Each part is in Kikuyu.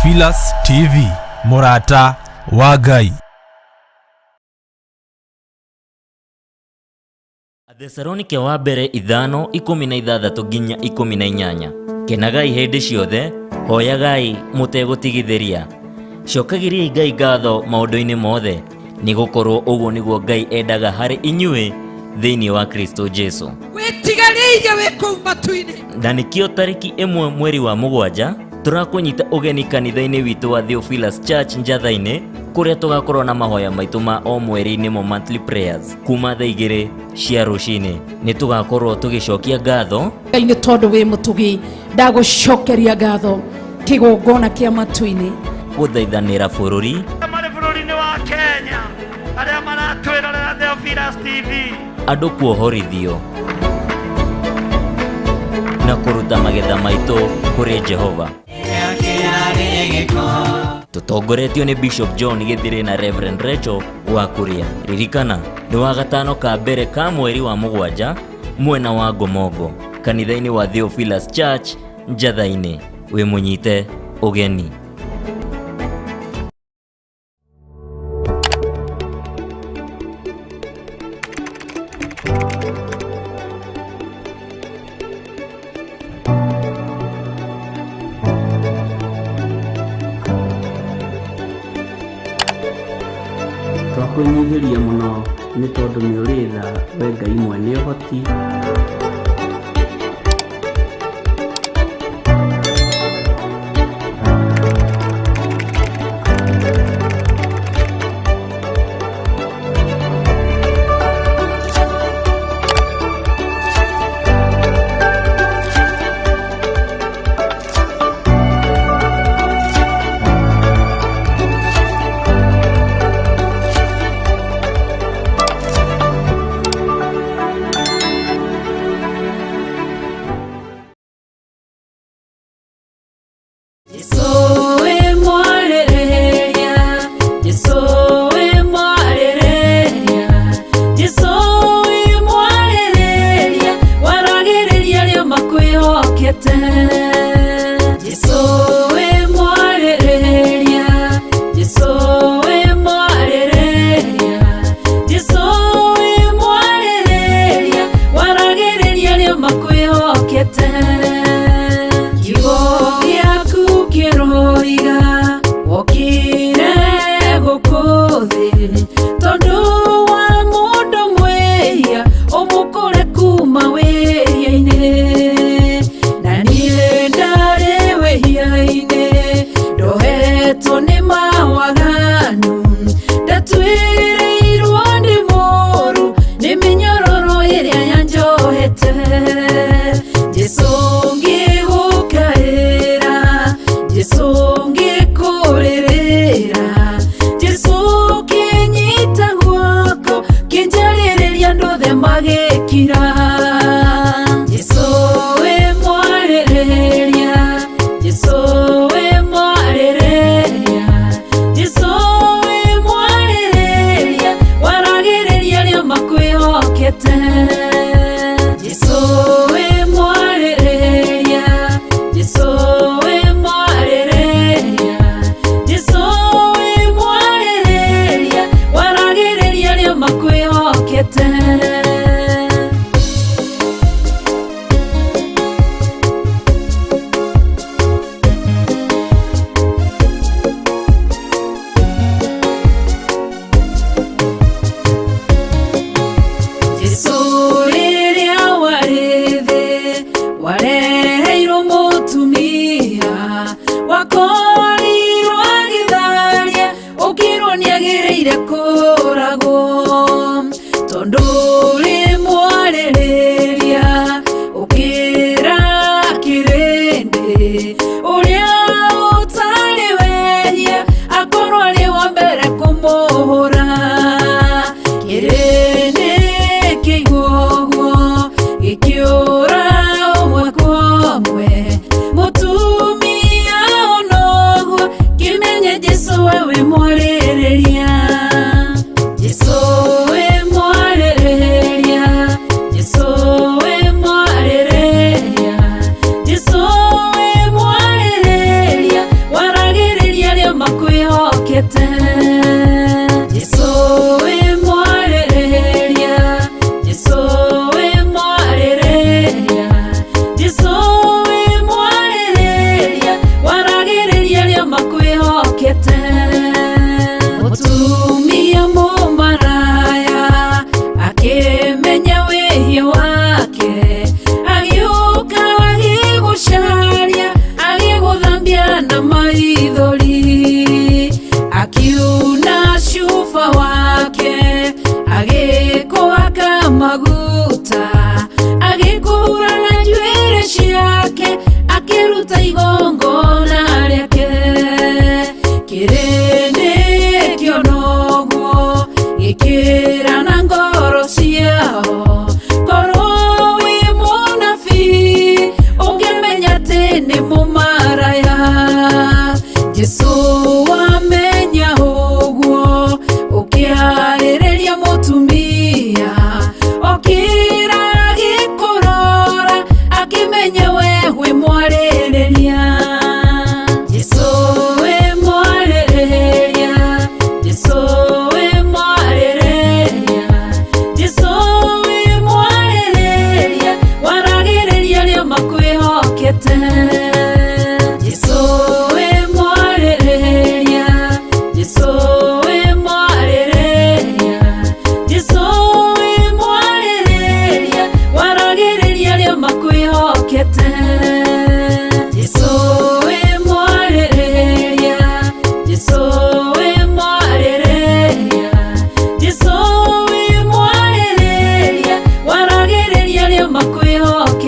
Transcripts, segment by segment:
Theophilus TV, mũrata wa Ngai. Athesalonike wa mbere 5:16 nginya 18. Kenagai hĩndĩ ciothe, hoyagai mũtegũtigithĩria. Cokagĩriai Ngai ngatho maũndũ-inĩ mothe, nĩ gũkorwo ũguo nĩguo Ngai endaga harĩ inyuĩ thĩinĩ wa Kristo Jesu. Wĩtigarĩirie wĩ kũu matu-inĩ. Na nĩkĩo tarĩki 1 mweri wa 7 tũrakũnyita ũgeni kanitha-inĩ witũ wa Theophilus Church Njatha-inĩ, kũrĩa tũgakorwo na mahoya maitũ ma o mweri nĩmo monthly prayers kuma thaa 2 cia rũcinĩ. Nĩ tũgakorwo tũgĩcokia ngatho Ngai nĩ tondũ wĩ mũtugi, ndagũcokeria ngatho kĩgongona kĩa matu-inĩ, gũthaithanĩra bũrũri marĩ bũrũri-inĩ wa Kenya arĩa maratwĩrorera Theophilus TV, andũ kuohorithio na kũruta magetha maitũ kũrĩ Jehova. Tũtongoretio nĩ Bishop John Gĩthirĩ na Reverend Rachel wa Kuria. Ririkana nĩ wa gatano ka mbere ka mweri wa 7 mwena wa Ngomongo, kanitha-inĩ wa Theophilus Church Njatha-inĩ. Wĩ mũnyite ũgeni. Twakwĩnyihĩria mũno nĩ tondũ nĩ ũrĩ tha, we Ngai mwene ũhoti.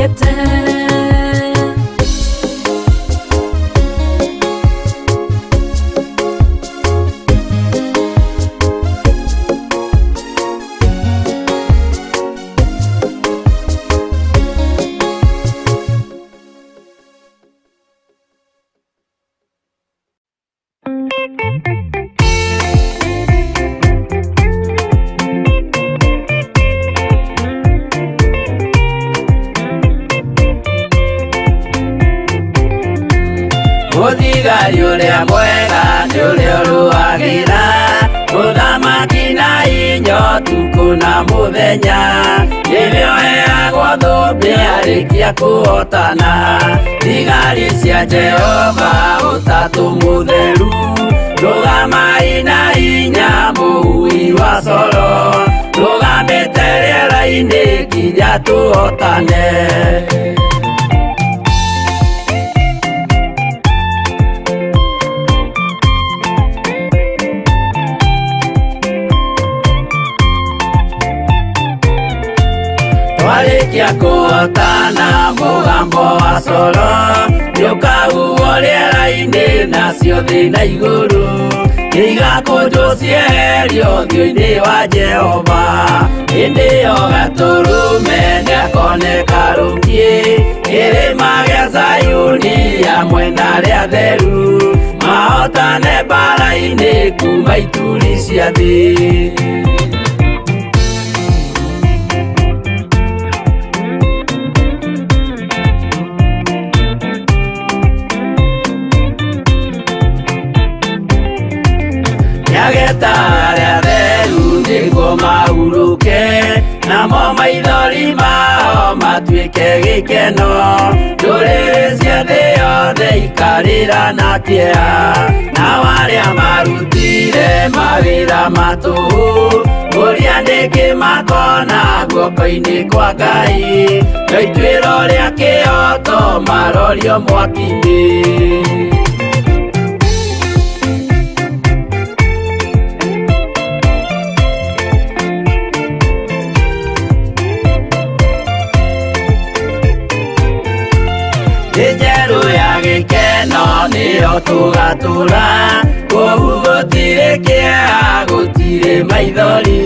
Nĩhonokete. Mũthigari ũrĩa mwega nĩ ũrĩa ũrũagĩra mũthamaki na inyo ũtukũ na mũthenya, nĩwe ũheagwo thũmbĩ arĩkia kũhotana. Thigari cia Jehova ũtatũ mũtheru, rũgamai na hinya mũhui wa coro, rũgamĩte rĩera-inĩ nginya tũhotane. Twarĩkia kũhotana mũgambo wa coro nĩũkahuhwo rĩera-inĩ nacio thĩ na igũrũ igakũnjwo cieherio ũthiũ-inĩ wa Jehova. Hĩndĩ ĩyo Gatũrũme nĩakoneka rũngĩ kĩrĩma gĩa Zayuni hamwe na arĩa atheru, mahotane mbaara-inĩ kuma ituri cia thĩ. Nĩageta arĩa atheru nĩguo mahurũke, namo maithori mao matuĩke gĩkeno. Ndũrĩrĩ cia thĩ yothe ikarĩra na kĩeha, nao arĩa marutire mawĩra ma tũhũ ũrĩa nĩkĩ makona guoko-inĩ kwa Ngai, no ituĩro rĩa kĩhooto marorio mwaki-inĩ. Thĩ njerũ ya gĩkeno nĩyo tũgatũra, kũu gũtirĩ kĩeha gũtirĩ maithori,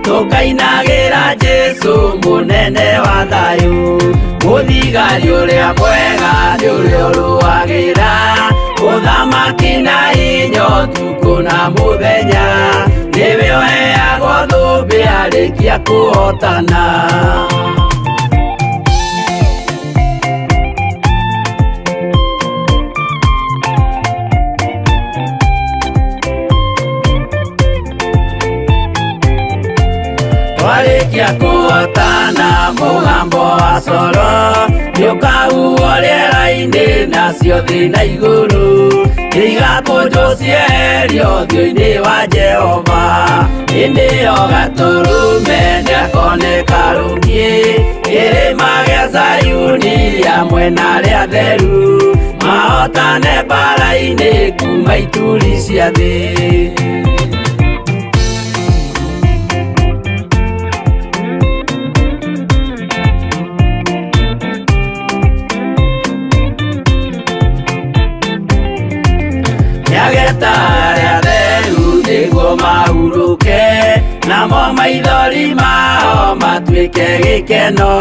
tũkainagĩra Jesũ mũnene wa thayũ. Mũthigari ũrĩa mwega nĩ ũrĩa ũrũagĩra ũthamaki na hinya ũtukũ na mũthenya, nĩwe ũheagwo thũmbĩ arĩkia kũhotana. Twarĩkia kũhotana mũgambo wa coro nĩũkahuhwo rĩera-inĩ nacio thĩ na igũrũ igakũnjwo cieherio ũthiũ-inĩ wa Jehova. Hĩndĩ ĩyo Gatũrũme nĩakoneka rũngĩ kĩrĩma gĩa Zayuni hamwe na arĩa atheru, mahotane mbaara-inĩ kuma ituri cia thĩ. Nĩageta arĩa atheru nĩguo mahurũke, namo maithori mao matuĩke gĩkeno.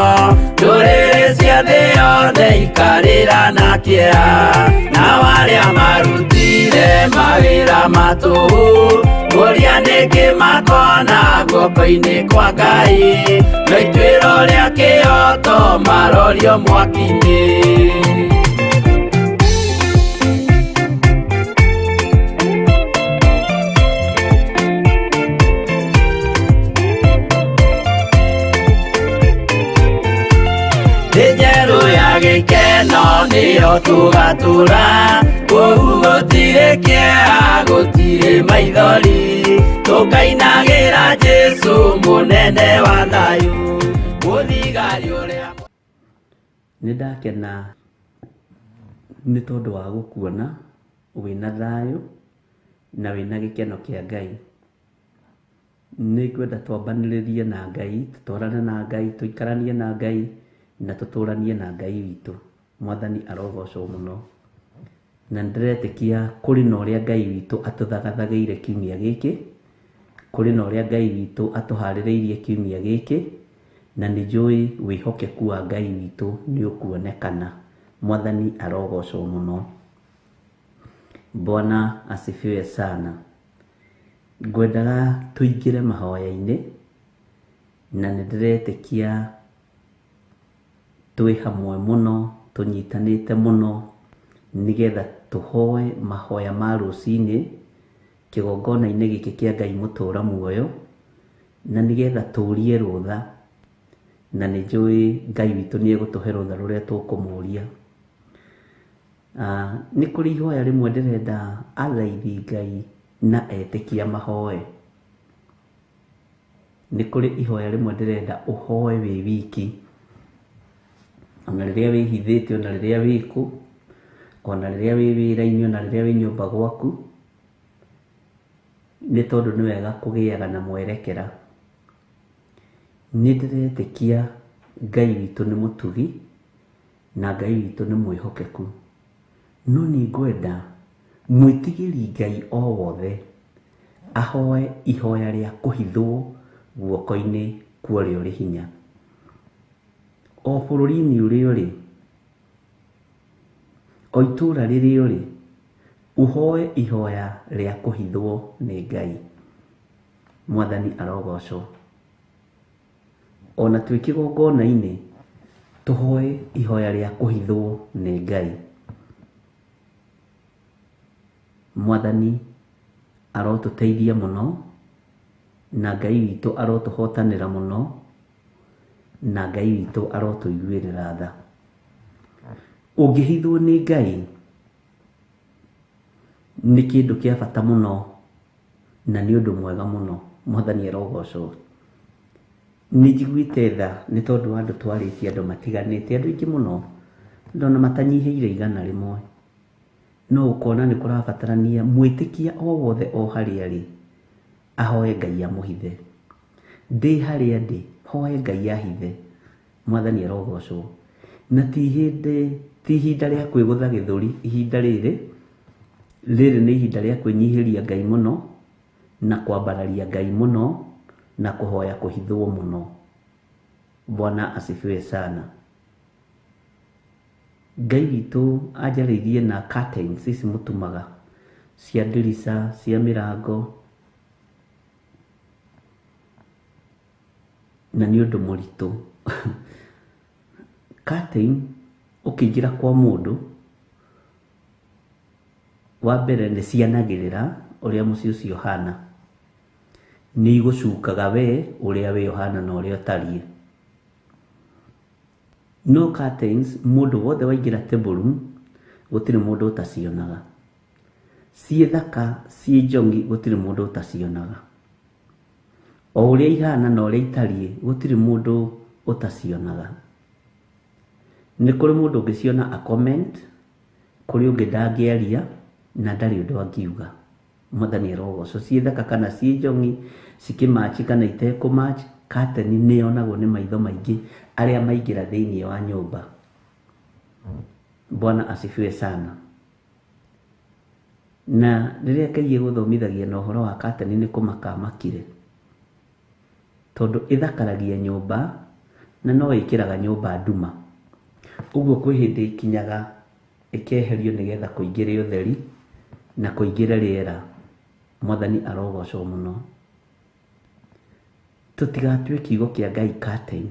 Ndũrĩrĩ cia thĩ yothe ikarĩra na kĩeha, nao arĩa marutire mawĩra ma tũhũ ũrĩa nĩkĩ makona guoko-inĩ kwa Ngai, no ituĩro rĩa kĩhooto marorio mwaki-inĩ. Thĩ njerũ ya gĩkeno nĩyo tũgatũra, kũu gũtirĩ kĩeha gũtirĩ maithori, tũkainagĩra Jesũ mũnene wa thayũ. Mũthigari ũrĩa Nĩ ndakena nĩ tondũ wa gũkuona wĩna thayũ na wĩna gĩkeno kĩa Ngai. Nĩ ngwenda twambanĩrĩrie na Ngai, tũtwarane na Ngai, tũikaranie na Ngai, na tũtũranie na Ngai witũ. Mwathani arogocwo mũno. Na nĩndĩretĩkia kũrĩ na ũrĩa Ngai witũ atũthagathagĩire kiumia gĩkĩ, kũrĩ na ũrĩa Ngai witũ atũharĩrĩirie kiumia gĩkĩ, na nĩ njũĩ wĩhokeku wa Ngai witũ nĩ ũkuonekana. Mwathani arogocwo mũno. Bwana asifiwe sana. Ngwendaga tũingĩre mahoya-inĩ, na nĩndĩretĩkia twĩ hamwe mũno, tũnyitanĩte mũno, nĩgetha tũhoe mahoya ma rũcinĩ kĩgongona-inĩ gĩkĩ kĩa Ngai mũtũra muoyo, na nĩgetha tũrie rũtha, na nĩ njũĩ Ngai witũ nĩ egũtũhe rũtha rũrĩa tũkũmũria. Nĩ kũrĩ ihoya rĩmwe ndĩrenda athaithi Ngai na etĩkia mahoe. Nĩ kũrĩ ihoya rĩmwe ndĩrenda ũhoe wĩ wiki, ona rĩrĩa wĩhithĩte, ona rĩrĩa wĩkũ, ona rĩrĩa wĩ wĩra-inĩ, ona rĩrĩa wĩ nyũmba gwaku, nĩ tondũ nĩ wega kũgĩaga na mwerekera. Nĩ ndĩretĩkia Ngai witũ nĩ mũtugi na Ngai witũ nĩ mwĩhokeku, no nĩ ngwenda mwĩtigĩri Ngai o wothe ahoe ihoya rĩa kũhithwo guoko-inĩ kwa ũrĩa ũrĩ hinya. O bũrũri-inĩ ũrĩa ũrĩ, o itũũra rĩrĩa ũrĩ, ũhoe ihoya rĩa kũhithwo nĩ Ngai. Mwathani arogocwo. Ona twĩ kĩgongona-inĩ tũhoe ihoya rĩa kũhithwo nĩ Ngai. Mwathani arotũteithia mũno, na Ngai witũ arotũhotanĩra mũno, na Ngai witũ arotũiguĩrĩra tha. Ũngĩhithwo nĩ Ngai nĩ kĩndũ kĩa bata mũno na nĩ ũndũ mwega mũno. Mwathani arogocwo. Nĩ njiguĩte tha nĩ tondũ wa andũ twarĩtie, andũ matiganĩte, andũ aingĩ mũno, ndona matanyihĩire 100. No ũkona nĩ kũrabatarania mwĩtĩkia o wothe o harĩa arĩ ahoe Ngai amũhithe. Ndĩ harĩa ndĩ, hoe Ngai ahithe. Mwathani arogocwo. Na ti hĩndĩ, ti ihinda rĩa kwĩgũtha gĩthũri, ihinda rĩrĩ, rĩrĩ nĩ ihinda rĩa kwĩnyihĩria Ngai mũno, na kwambararia Ngai mũno, na kũhoya kũhithwo mũno. Bwana asifiwe sana. Ngai witũ anjarĩirie na curtains ici mũtumaga cia ndirica, cia mĩrango, na nĩ ũndũ mũritũ. Curtain ũkĩingĩra kwa mũndũ, wa mbere nĩ cianagĩrĩra ũrĩa mũciĩ ũcio ũhana, nĩ igũcukaga we ũrĩa we ũhana na ũrĩa ũtariĩ. No curtains mũndũ wothe waingĩra table room gũtirĩ mũndũ ũtacionaga. Ciĩ thaka, ciĩ njongi, gũtirĩ mũndũ ũtacionaga. O ũrĩa ihana na ũrĩa itariĩ, gũtirĩ mũndũ ũtacionaga. Nĩ kũrĩ mũndũ ũngĩciona a comment, kũrĩ ũngĩ ndangĩaria na ndarĩ ũndũ angiuga. Mwathani arogocwo. Ciĩ thaka kana ciĩ njongi, cikĩmatch kana itekũmatch, curtain nĩ yonagwo nĩ maitho maingĩ arĩa maingĩra thĩinĩ wa nyũmba. Bwana asifiwe sana. Na rĩrĩa Ngai egũthomithagia na ũhoro wa curtain nĩ kũmaka amakire, tondũ ĩthakaragia nyũmba na no ĩkĩraga nyũmba nduma. Ũguo kwĩ hĩndĩ ĩkinyaga ĩkeherio nĩgetha kũingĩre ũtheri na kũingĩre rĩera. Mwathani arogocwo mũno. Tũtigatue kiugo kĩa Ngai curtain.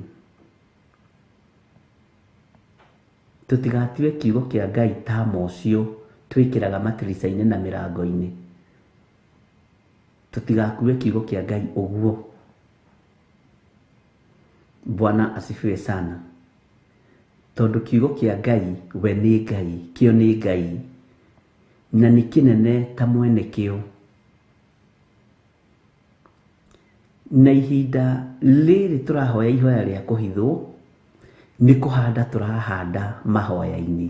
Tũtigatue kiugo kĩa Ngai ta mocio twĩkĩraga matirica-inĩ na mĩrango-inĩ. Tũtigakue kiugo kĩa Ngai ũguo. Bwana asifiwe sana. Tondũ kiugo kĩa Ngai we nĩ Ngai, kĩo nĩ Ngai, na nĩ kĩnene ta mwene kĩo. Na ihinda rĩrĩ tũrahoya ihoya rĩa kũhithwo, nĩ kũhanda tũrahanda mahoya-inĩ.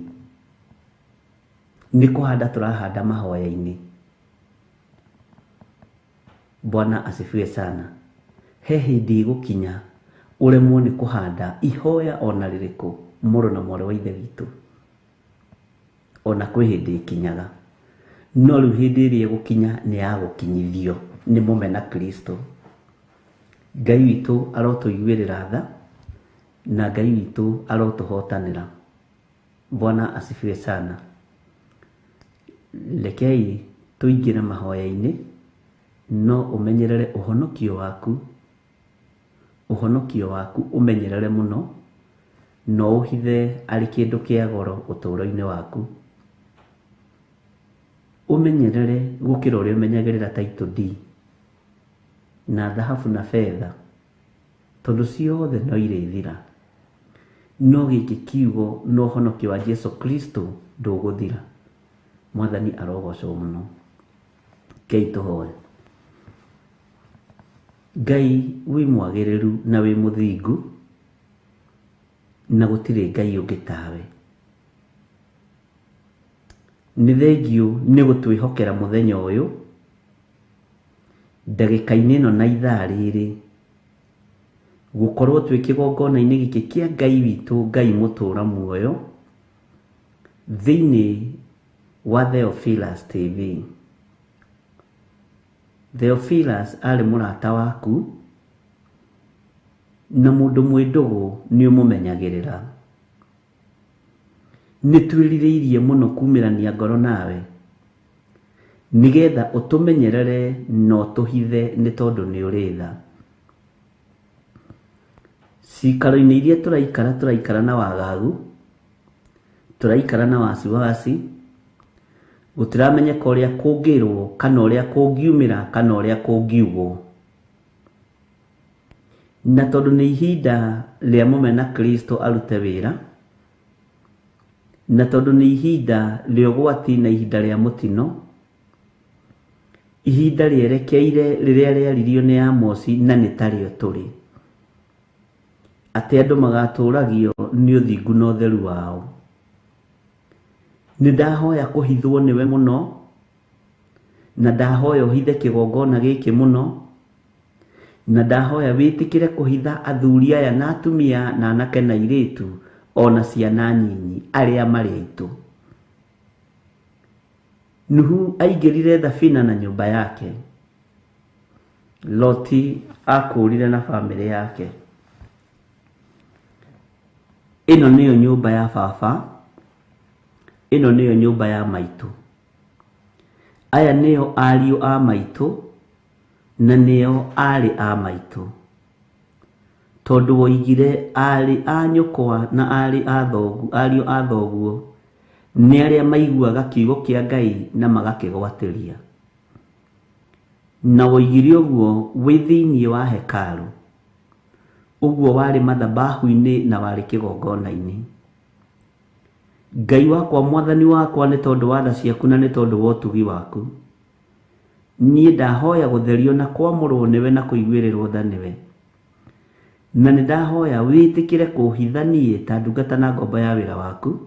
Nĩ kũhanda tũrahanda mahoya-inĩ. Bwana asifiwe sana. He hĩndĩ ĩgũkinya Ũremwo nĩ kũhanda ihoya ona rĩrĩkũ mũrũ na mwarĩ wa Ithe witũ. Ona kwĩ hĩndĩ ĩkinyaga. No rĩu hĩndĩ ĩrĩa ĩgũkinya nĩ ya gũkinyithio nĩ mũmena Kristo. Ngai witũ arotũiguĩrĩra tha na Ngai witũ arotũhotanĩra. Bwana asifiwe sana. Rekei tũingĩre mahoya-inĩ, no ũmenyerere ũhonokio waku, ũhonokio waku ũmenyerere mũno, na ũhithe arĩ kĩndũ kĩa goro ũtũũro-inĩ waku. Ũmenyerere gũkĩra ũrĩa ũmenyagĩrĩra title deed na thahabu na betha, tondũ ciothe no irĩthira. No gĩkĩ kiugo na ũhonokio wa Jesu Kristo ndũgũthira. Mwathani arogocwo mũno. Ngai tũhoe. Ngai wĩ mwagĩrĩru na wĩ mũthingu, na gũtirĩ Ngai ũngĩ tawe. Nĩ thengiũ nĩ gũtwĩhokera mũthenya ũyũ, ndagĩka-inĩ ĩno na ithaa rĩrĩ, gũkorwo twĩ kĩgongona-inĩ gĩkĩ kĩa Ngai witũ, Ngai mũtũra muoyo, thĩinĩ wa Theophilus TV. Theophilus arĩ mũrata waku, na mũndũ mwĩ ndũgũ nĩ ũmũmenyagĩrĩra. Nĩ twĩrirĩirie mũno kumĩrania ngoro nawe, nĩgetha ũtũmenyerere na ũtũhithe nĩ tondũ nĩ ũrĩ tha. Cikaro-inĩ iria tũraikara, tũraikara na wagagu, tũraikara na wasiwasi, gũtiramenyeka ũrĩa kũngĩrwo, kana ũrĩa kũngiumĩra, kana ũrĩa kũngiugwo. Na tondũ nĩ ihinda rĩa mũmena Kristo arute wĩra, na tondũ nĩ ihinda rĩa ũgwati na ihinda rĩa mũtino, ihinda rĩerekeire rĩrĩa rĩaririo nĩ Amosi na nĩ tarĩo tũrĩ, atĩ andũ magatũragio nĩ ũthingu na ũtheru wao. Nĩ ndahoya kũhithwo nĩwe mũno, na ndahoya ũhithe kĩgongona gĩkĩ mũno, na ndahoya wĩtĩkĩre kũhitha athuri aya na atumia na anake na airĩtu ona ciana nyinyi arĩa marĩ aitũ. Nuhu aingĩrire thabina na nyũmba yake. Loti akũrire na bamĩrĩ yake. Ĩno nĩyo nyũmba ya baba, ĩno nĩyo nyũmba ya maitũ. Aya nĩo ariũ a maitũ na nĩo aarĩ a maitũ. Tondũ woigire aarĩ a nyũkwa na aarĩ a thoguo, ariũ a thoguo nĩ arĩa maiguaga kiugo kĩa Ngai na magakĩgwatĩria. Na woigire ũguo wĩ thĩinĩ wa hekarũ, ũguo warĩ mathabahu-inĩ na warĩ kĩgongona-inĩ. Ngai wakwa, mwathani wakwa, nĩ tondũ wa tha ciaku na nĩ tondũ wa ũtugi waku, niĩ ndahoya gũtherio na kwamũrwo nĩwe na kũiguĩrĩrwo tha nĩwe. Na nĩ ndahoya wĩtĩkĩre kũhitha niĩ ta ndungata na ngombo ya wĩra waku,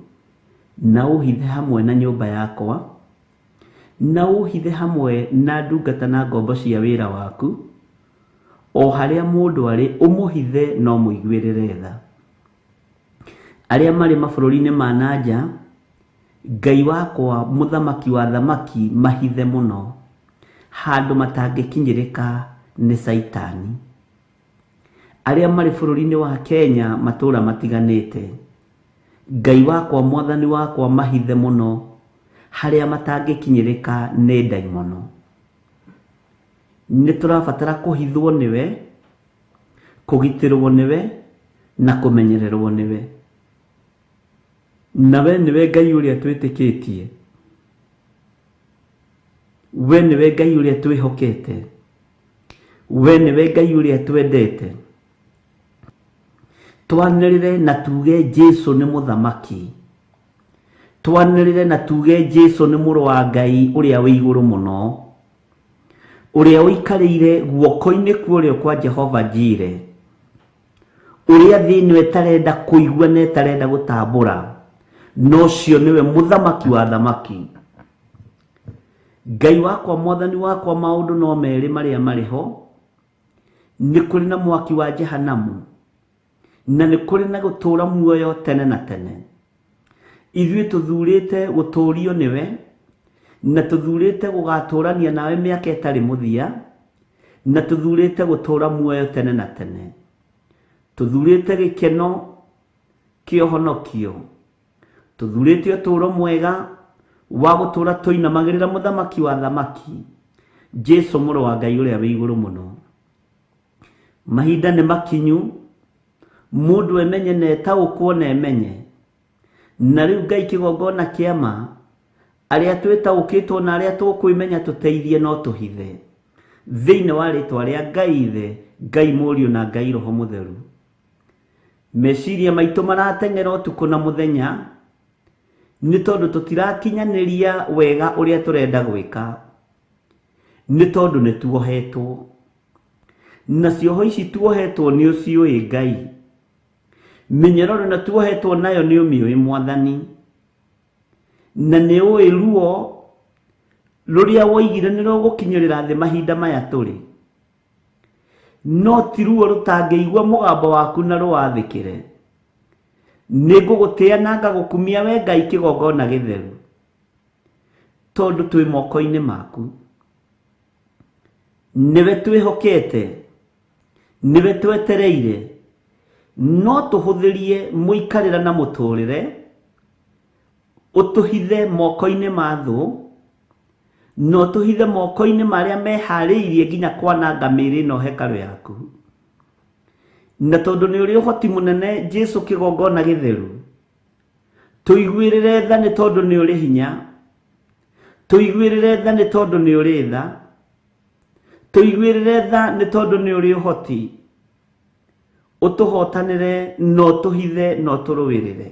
na ũhithe hamwe na nyũmba yakwa, na ũhithe hamwe na ndungata na ngombo cia wĩra waku, o harĩa mũndũ arĩ ũmũhithe na ũmũiguĩrĩre tha. Arĩa marĩ mabũrũri-inĩ ma na nja, Ngai wakwa mũthamaki wa thamaki mahithe mũno, handũ matangĩkinyĩrĩka nĩ Caitani. Arĩa marĩ bũrũri-inĩ wa Kenya matũũra matiganĩte, Ngai wakwa mwathani wakwa mahithe mũno, harĩa matangĩkinyĩrĩka nĩ ndaimono. Nĩ tũrabatara kũhithwo nĩwe, kũgitĩrwo nĩwe, na kũmenyererwo nĩwe. Na we nĩwe Ngai ũrĩa twĩtĩkĩtie, we nĩwe Ngai ũrĩa twĩhokete, we nĩwe Ngai ũrĩa twendete. Twanĩrĩre na tuge Jesu nĩ mũthamaki. Twanĩrĩre na tuge Jesu nĩ mũrũ wa Ngai ũrĩa wĩ igũrũ mũno, ũrĩa ũikarĩire guoko-inĩ kwa ũrĩo kwa Jehova Jire, ũrĩa thĩ ĩno ĩtarenda kũigua na ĩtarenda gũtambũra, na ũcio nĩwe mũthamaki wa thamaki. Ngai wakwa, mwathani wakwa, maũndũ no merĩ marĩa marĩ ho, nĩ kũrĩ na mwaki wa Jehanamu Na nĩ kũrĩ na gũtũũra muoyo tene na tene. Ithuĩ tũthurĩte gũtũũrio nĩwe, na tũthurĩte gũgatũũrania nawe mĩaka ĩtarĩ mũthia, na tũthurĩte gũtũũra muoyo tene na tene. Tũthurĩte gĩkeno kĩa ũhonokio. Tũthurĩte ũtũũro mwega wa gũtũũra tũinamagĩrĩra mũthamaki wa thamaki, Jesu mũrũ wa Ngai ũrĩa wĩ igũrũ mũno. Mahinda nĩ makinyu, mũndũ emenye na etaũkwo na emenye. Na rĩu Ngai kĩgongona kĩa ma, arĩa twĩtaũkĩtwo na arĩa tũkwĩmenya tũteithie no tũhithe. Thĩinĩ wa rĩtwa rĩa Ngai Ithe, Ngai Mũriũ na Ngai Roho Mũtheru. Meciria maitũ marateng'era ũtukũ na mũthenya, nĩ tondũ tũtirakinyanĩria wega ũrĩa tũrenda gwĩka, nĩ tondũ nĩ tuohetwo. Na cioho ici tuohetwo nĩ ũciũĩ Ngai. Mĩnyororo ĩno tuohetwo nayo nĩ ũmĩũĩ Mwathani. Na nĩ ũĩ ruo rũrĩa woigire nĩ rũgũkinyĩrĩra thĩ mahinda maya tũrĩ. No ti ruo rũtangĩigua mũgambo waku na rũwathĩkĩre. Nĩ ngũgũtĩa na ngagũkumia we Ngai kĩgongona gĩtheru, tondũ twĩ moko-inĩ maku. Nĩwe twĩhokete, nĩwe twetereire, no tũhũthĩrie mũikarĩra na mũtũrĩre, ũtũhithe moko-inĩ ma thũ, na ũtũhithe moko-inĩ marĩa meharĩirie nginya kwananga mĩĩrĩ ĩno hekarũ yaku. Na tondũ nĩ ũrĩ ũhoti mũnene Jesu kĩgongona gĩtheru, tũiguĩrĩre tha nĩ tondũ nĩ ũrĩ hinya, tũiguĩrĩre tha nĩ tondũ nĩ ũrĩ tha, tũiguĩrĩre tha nĩ tondũ nĩ ũrĩ ũhoti, ũtũhotanĩre na ũtũhithe na ũtũrũĩrĩre.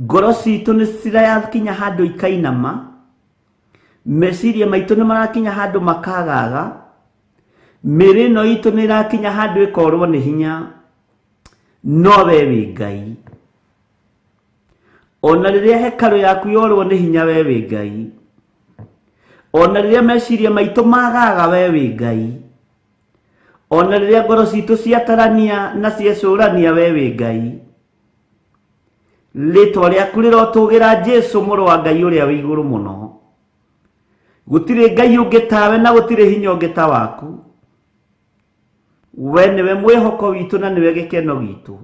Ngoro citũ nĩ cirakinya handũ ikainama, meciria maitũ nĩ marakinya handũ makagaga, mĩĩrĩ ĩno itũ nĩ ĩrakinya handũ ĩkorwo nĩ hinya, no we wĩ Ngai. Ona rĩrĩa hekarũ yaku yorwo nĩ hinya, we wĩ Ngai. Ona rĩrĩa meciria maitũ magaga, we wĩ Ngai. Ona rĩrĩa ngoro citũ ciatarania na ciecũrania, we wĩ Ngai. Rĩtwa rĩaku rĩrotũgĩra Jesu mũrũ wa Ngai ũrĩa wĩ igũrũ mũno. Gũtirĩ Ngai ũngĩ tawe na gũtirĩ hinya ũngĩ ta waku. We nĩwe mwĩhoko witũ na nĩwe gĩkeno gitũ.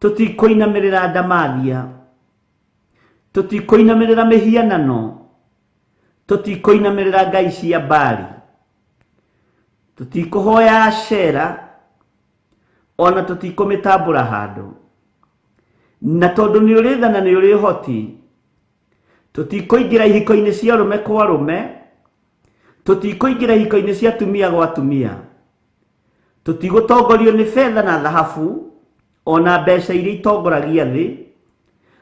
Tũtikũinamĩrĩra ndamathia, tũtikũinamĩrĩra mĩhianano, tũtikũinamĩrĩra ngai cia Baali, tũtikũhoya Ashera, ona tũtikũmĩtambũra handũ. Na tondũ nĩ ũrĩ tha na nĩ ũrĩ ũhoti, tũtikũingĩra ihiko-inĩ cia arũme kwa arũme, tũtikũingĩra ihiko-inĩ cia atumia gwa atumia, tũtigũtongorio nĩ betha na thahabu, ona mbeca iria itongoragia thĩ.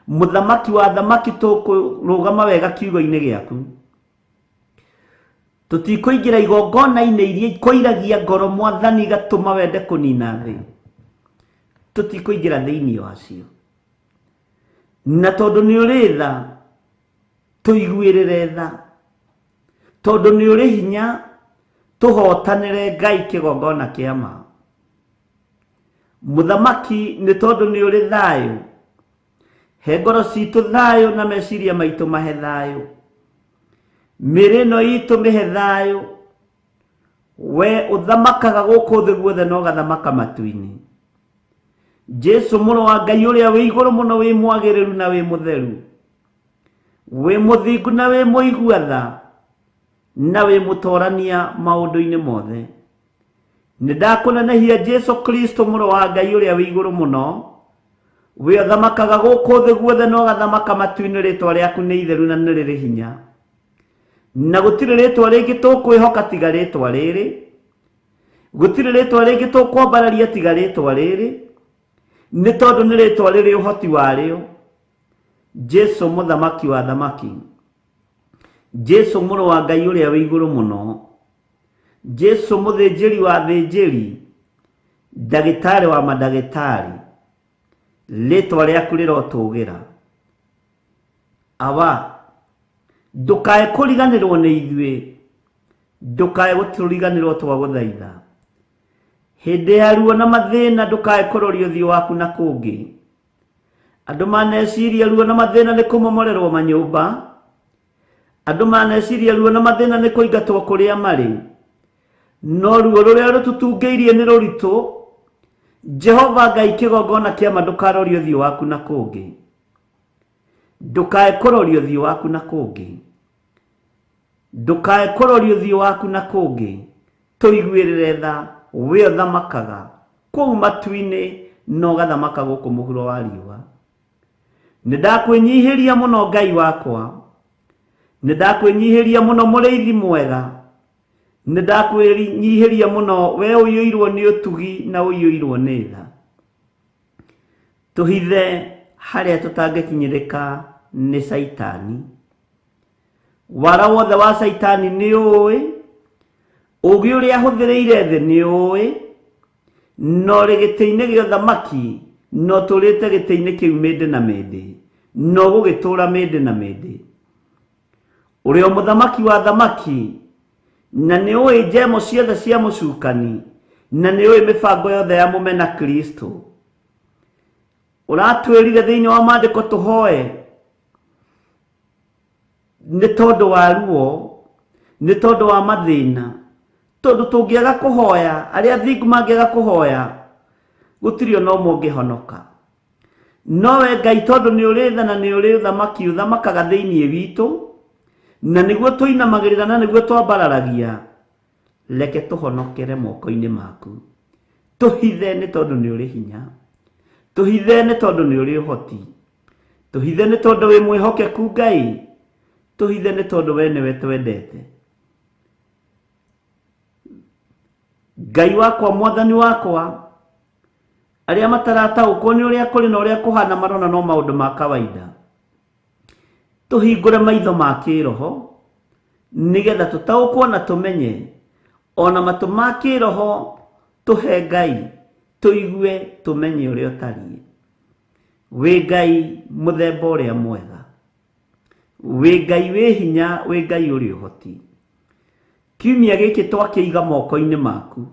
Mũthamaki wa thamaki, tũkũrũgama wega kiugo-inĩ gĩaku. Tũtikũingĩra igongona-inĩ iria ikũiragia ngoro Mwathani igatũma wende kũnina thĩ. Tũtikũingĩra thĩinĩ wacio. Na tondũ nĩ ũrĩ tha, tũiguĩrĩre tha. Tondũ nĩ ũrĩ hinya, tũhotanĩre Ngai kĩgongona kĩa ma. Mũthamaki, nĩ tondũ nĩ ũrĩ thayũ, he ngoro citũ thayũ na meciria maitũ mahe thayũ. Mĩĩrĩ ĩno itũ mĩhe thayũ. We ũthamakaga gũkũ thĩ guothe na ũgathamaka matu-inĩ. Jesu mũrũ wa Ngai ũrĩa wĩ igũrũ mũno, wĩ mwagĩrĩru na wĩ mũtheru, wĩ mũthingu na wĩ mũigua tha, na wĩ mũtorania maũndũ-inĩ mothe. Nĩ ndakũnenehia Jesu Kristo mũrũ wa Ngai ũrĩa wĩ igũrũ mũno, wĩ ũthamakaga gũkũ thĩ guothe na ũgathamaka matu-inĩ. Rĩtwa rĩaku nĩ itheru na nĩ rĩrĩ hinya, na gũtirĩ rĩtwa rĩngĩ tũkwĩhoka tiga rĩtwa rĩrĩ, gũtirĩ rĩtwa rĩngĩ tũkwambararia tiga rĩtwa rĩrĩ, nĩ tondũ nĩ rĩtwa rĩrĩ ũhoti warĩo. Jesu mũthamaki wa thamaki, Jesu mũrũ wa Ngai ũrĩa wĩ igũrũ mũno, Jesu mũthĩnjĩri wa thĩnjĩri, ndagĩtarĩ wa mandagĩtarĩ, rĩtwa rĩaku rĩrotũgĩra. Awa, ndũkae kũriganĩrwo nĩ ithuĩ, ndũkae gũtũriganĩrwo twagũthaitha. Hĩndĩ ya ruo na mathĩna ndũkae kũroria ũthiũ waku na kũngĩ. Andũ maneciria ruo na mathĩna nĩ kũmomorerwo manyũmba. Andũ maneciria ruo na mathĩna nĩ kũingatwo kũrĩa marĩ. No ruo rũrĩa rũtũtungĩirie nĩ rũritũ. Jehova Ngai kĩgongona kĩa ma ndũkarorie ũthiũ waku na kũngĩ. Ndũkae kũroria ũthiũ waku na kũngĩ. Ndũkae kũroria ũthiũ waku na kũngĩ. Tũiguĩrĩre tha we ũthamakaga kũu matu-inĩ na ũgathamaka gũkũ mũhuro wa riũa. Nĩ ndakwĩnyihĩria mũno Ngai wakwa. Nĩ ndakwĩnyihĩria mũno mũrĩithi mwega. Nĩ ndakwĩnyihĩria mũno we ũiyũirwo nĩ ũtugi na ũiyũirwo nĩ tha. Tũhithe harĩa tũtangĩkinyĩrĩka nĩ Caitani. Wara wothe wa Caitani nĩ ũĩ, ũũgĩ ũrĩa ahũthĩrĩire thĩ nĩ ũĩ, na ũrĩ gĩtĩ-inĩ gĩa ũthamaki na ũtũũrĩte gĩtĩ-inĩ kĩu mĩndĩ na mĩndĩ, na ũgũgĩtũũra mĩndĩ na mĩndĩ. Ũrĩ o mũthamaki wa thamaki, na nĩ ũĩ njemo ciothe cia mũcukani, na nĩ ũĩ mĩbango yothe ya mũmena Kristo. Ũratwĩrire thĩinĩ wa maandĩko tũhoe nĩ tondũ wa ruo, nĩ tondũ wa mathĩna, tondũ tũngĩaga kũhoya, arĩa athingu mangĩaga kũhoya, gũtirĩ ona ũmwe ũngĩhonoka. No we Ngai tondũ nĩ ũrĩ tha na nĩ ũrĩ ũthamaki ũthamakaga thĩinĩ witũ, na nĩguo tũinamagĩrĩra na nĩguo twambararagia, reke tũhonokere moko-inĩ maku. Tũhithe nĩ tondũ nĩ ũrĩ hinya. Tũhithe nĩ tondũ nĩ ũrĩ ũhoti. Tũhithe nĩ tondũ wĩ mwĩhokeku Ngai. Tũhithe nĩ tondũ we nĩwe twendete. Ngai wakwa, mwathani wakwa, arĩa matarataũkwo nĩ ũrĩa kũrĩ na ũrĩa kũhana marona no maũndũ ma kawaida. Tũhingũre maitho ma kĩroho nĩgetha tũtaũkwo na tũmenye, ona matũ ma kĩroho tũhe Ngai tũigue tũmenye ũrĩa ũtariĩ. Wĩ Ngai mũthemba ũrĩa mwega, wĩ Ngai wĩ hinya, wĩ Ngai ũrĩ ũhoti. Kiumia gĩkĩ twakĩiga moko-inĩ maku.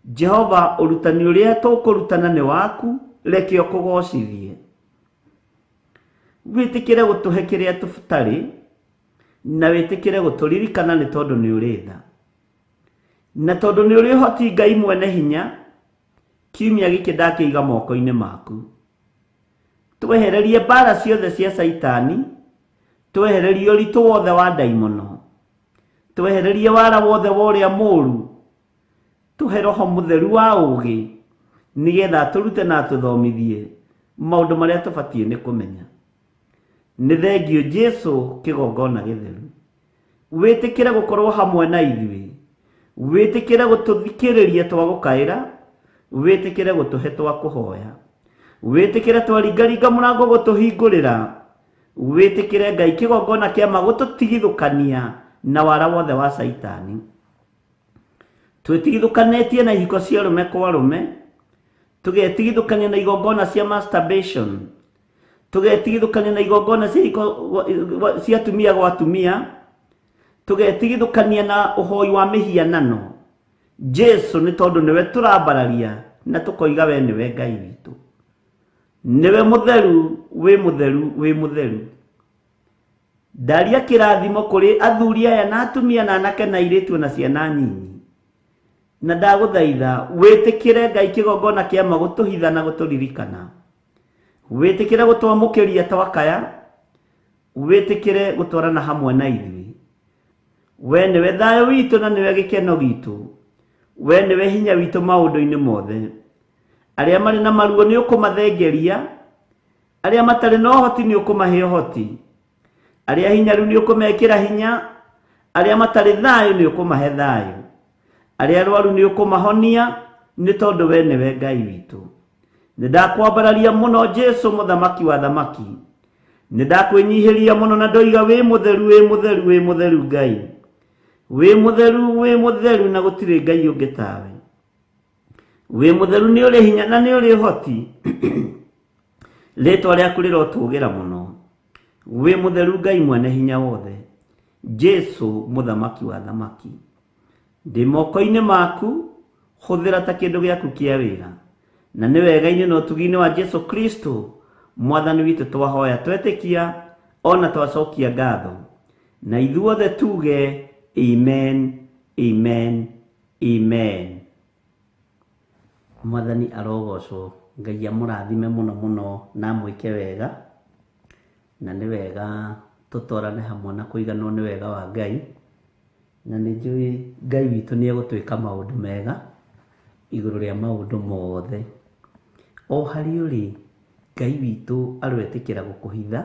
Jehova, ũrutani ũrĩa tũkũrutana nĩ waku, reke ũkũgocithie. Wĩtĩkĩre gũtũhe kĩrĩa tũtarĩ, na wĩtĩkĩre gũtũririkana nĩ tondũ nĩ ũrĩ tha. Na tondũ nĩ ũrĩ ũhoti Ngai mwene hinya, kiumia gĩkĩ ndakĩiga moko-inĩ maku. Twehererie mbara ciothe cia Caitani, twehererie ũritũ wothe wa ndaimono, twehererie wara wothe wa ũrĩa mũũru, tũhe roho mũtheru wa ũũgĩ, nĩgetha atũrute na atũthomithie maũndũ marĩa tũbatiĩ nĩ kũmenya. Nĩ thengio Jesu kĩgongona gĩtheru. Wĩtĩkĩre gũkorwo hamwe na ithuĩ, wĩtĩkĩre gũtũthikĩrĩria twagũkaĩra, wĩtĩkĩre gũtũhe twakũhoya, wĩtĩkĩre twaringaringa mũrango gũtũhingũrĩra, wĩtĩkĩre Ngai kĩgongona kĩa ma gũtũtigithũkania na wara wothe wa Caitani. Twĩtigithũkanĩtie na ihiko cia arũme kwa arũme, tũgetigithũkania na igongona cia masturbation, tũgetigithũkania na igongona cia ihiko cia atumia gwa atumia, tũgetigithũkania na ũhoi wa mĩhianano. Jesu nĩ tondũ nĩwe tũrambararia na tũkoiga we nĩwe Ngai witũ. Nĩwe mũtheru, wĩ mũtheru, wĩ mũtheru. Ndaria kĩrathimo kũrĩ athuri aya na atumia na anake na airĩtu na ciana nyinyi. Na ndagũthaitha wĩtĩkĩre Ngai kĩgongona kĩa ma gũtũhitha na gũtũririkana. Wĩtĩkĩre gũtwamũkĩria twakaya, wĩtĩkĩre gũtwarana hamwe na ithuĩ. We nĩwe thayũ witũ na nĩwe gĩkeno gitũ. We nĩwe hinya witũ maũndũ-inĩ mothe. Arĩa marĩ na maruo nĩ ũkũmathengeria, arĩa matarĩ na ũhoti nĩ ũkũmahe ũhoti, arĩa hinyaru nĩ ũkũmekĩra hinya, arĩa matarĩ thayũ nĩ ũkũmahe thayũ, arĩa arwaru nĩ ũkũmahonia, nĩ tondũ we nĩwe Ngai witũ. Nĩ ndakwambararia mũno Jesu mũthamaki wa thamaki. Nĩ ndakwĩnyihĩria mũno na ndoiga wĩ mũtheru, wĩ mũtheru, wĩ mũtheru Ngai. Wĩ mũtheru, wĩ mũtheru na gũtirĩ Ngai ũngĩ tawe. Wĩ mũtheru nĩ ũrĩ hinya na nĩ ũrĩ ũhoti. Rĩtwa rĩaku rĩrotũgĩra mũno. Wĩ mũtheru Ngai mwene hinya wothe. Jesu mũthamaki wa thamaki. Ndĩ moko-inĩ maku, Hũthĩra ta kĩndũ gĩaku kĩa wĩra. Na nĩ wega-inĩ na ũtugi-inĩ wa Jesu Kristo mwathani witũ twahoya twetĩkia ona twacokia ngatho. Na ithuothe tuge amen, amen, amen. Mwathani arogocwo. Ngai amũrathime mũno mũno na amwĩke wega. Na nĩ wega tũtwarane hamwe na kũiganwo nĩ wega wa Ngai. Na nĩ njũĩ Ngai witũ nĩ egũtwĩka maũndũ mega igũrũ rĩa maũndũ mothe. O harĩ ũrĩ, Ngai witũ aroetĩkĩra gũkũhitha,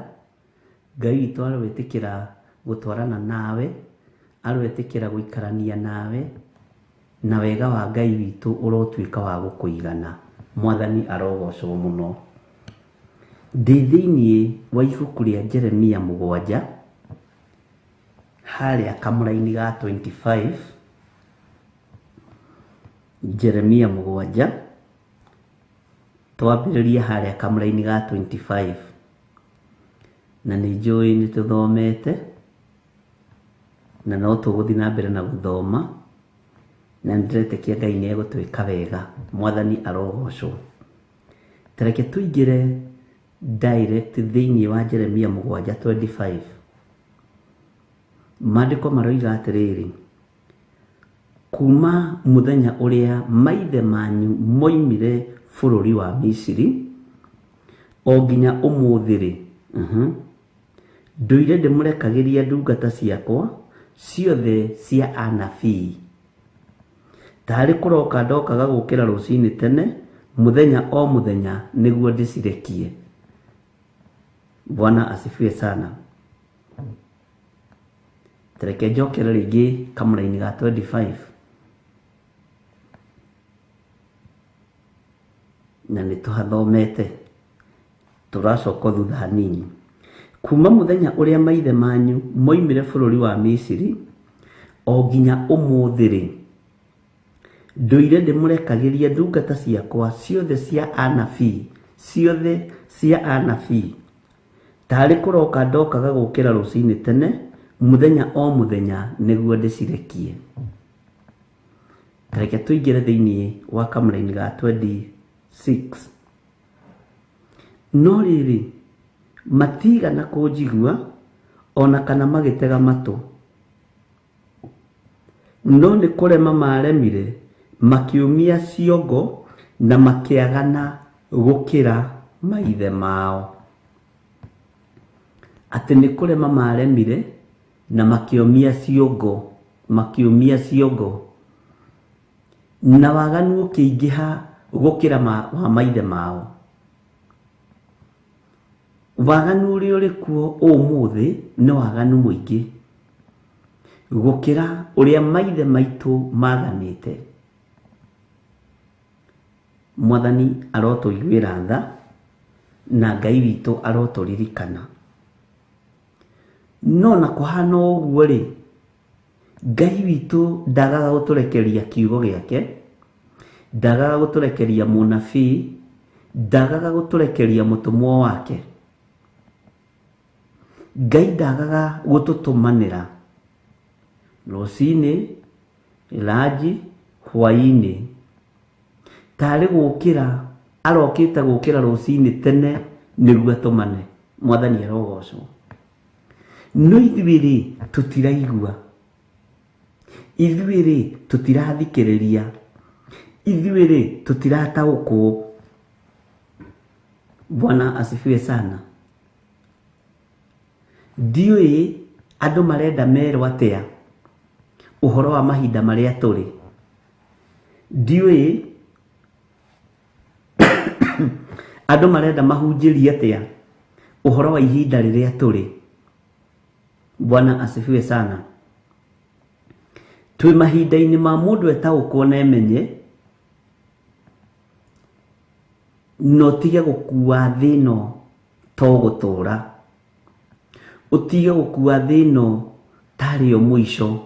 Ngai witũ aroetĩkĩra gũtwarana nawe, aroetĩkĩra gũikarania nawe, na wega wa Ngai witũ ũrotuĩka wa gũkũigana. Mwathani arogocwo mũno. Ndĩ thĩinĩ wa ibuku rĩa Jeremia 7 harĩa kamũraini ga 25. Jeremia 7 twambĩrĩrie harĩa kamũraini ga 25. Na nĩ njũĩ nĩ tũthomete na no tũgũthiĩ na mbere na gũthoma, na nĩndĩretĩkia Ngai nĩ egũtwĩka wega. Mwathani arogocwo. Ta reke tũingĩre direct thĩinĩ wa Jeremia 7:25. Maandĩko maroiga atĩrĩrĩ, kuma mũthenya ũrĩa maithe manyu moimire bũrũri wa Misiri o nginya ũmũthĩ rĩ, ndũire ndĩmũrekagĩria ndungata ciakwa ciothe cia anabii. Tarĩ kũroka ndokaga gũkĩra rũcinĩ tene mũthenya o mũthenya nĩguo ndĩcirekie. Bwana asifiwe sana. Tareke njokere rĩngĩ kamũraini ga 25. Na nĩ tũhathomete, tũracoka thutha hanini. Kuma mũthenya ũrĩa maithe manyu moimire bũrũri wa Misiri o nginya ũmũthĩ rĩ, ndũire ndĩmũrekagĩria ndungata ciakwa ciothe cia anabii, ciothe cia anabii. Tarĩ kũroka ndokaga gũkĩra rũcinĩ tene mũthenya o mũthenya nĩguo ndĩcirekie. Tareke tũingĩre thĩinĩ wa kamũraini ga 26. No rĩrĩ, matigana kũnjigua ona kana magĩtega matũ, no nĩ kũrema maremire, makĩũmia ciongo na makĩagana gũkĩra maithe mao. Atĩ nĩ kũrema maremire na makĩũmia ciongo, makĩũmia ciongo, na waganu ũkĩingĩha gũkĩra wa maithe mao. Waganu ũrĩa ũrĩ kuo ũmũthĩ nĩ waganu mũingĩ gũkĩra ũrĩa maithe maitũ maganĩte. Mwathani arotũiguĩra tha na Ngai witũ arotũririkana. No na kũhana ũguo rĩ, Ngai witũ ndagaga gũtũrekeria kiugo gĩake, ndagaga gũtũrekeria mũnabii, ndagaga gũtũrekeria mũtũmwo wake. Ngai ndagaga gũtũtũmanĩra rũcinĩ, ranji, hwaĩ-inĩ. Tarĩ gũkĩra arokĩte gũkĩra rũcinĩ tene nĩguo atũmane. Mwathani arogocwo. No ithuĩ rĩ, tũtiraigua, ithuĩ rĩ, tũtirathikĩrĩria, ithuĩ rĩ, tũtirataũkwo. Bwana asifiwe sana. Ndiũĩ andũ marenda merwo atĩa ũhoro wa mahinda marĩa tũrĩ. Ndiũĩ andũ marenda mahunjĩrie atĩa ũhoro wa ihinda rĩrĩa tũrĩ. Bwana asifiwe sana. Twĩ mahinda-inĩ ma mũndũ etaũkwo na emenye, na ũtige gũkua thĩ ĩno to gũtũra, ũtige gũkua thĩ ĩno tarĩ yo mũico.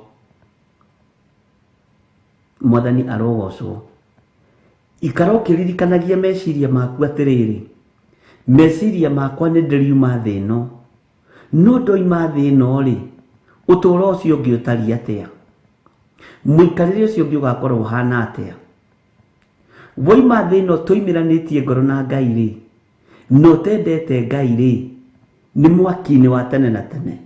Mwathani arogocwo. Ikara ũkĩririkanagia meciria maku atĩrĩrĩ, meciria makwa nĩ ndĩriuma thĩ ĩno, no ndoima thĩ ĩno rĩ, ũtũũro ũcio ũngĩ ũtariĩ atĩa? Mũikarĩre ũcio ũngĩ ũgakorwo ũhana atĩa? Woima thĩ ĩno tũimĩranĩtie ngoro na Ngai rĩ, na ũtendete Ngai rĩ, nĩ mwaki-inĩ wa tene na tene.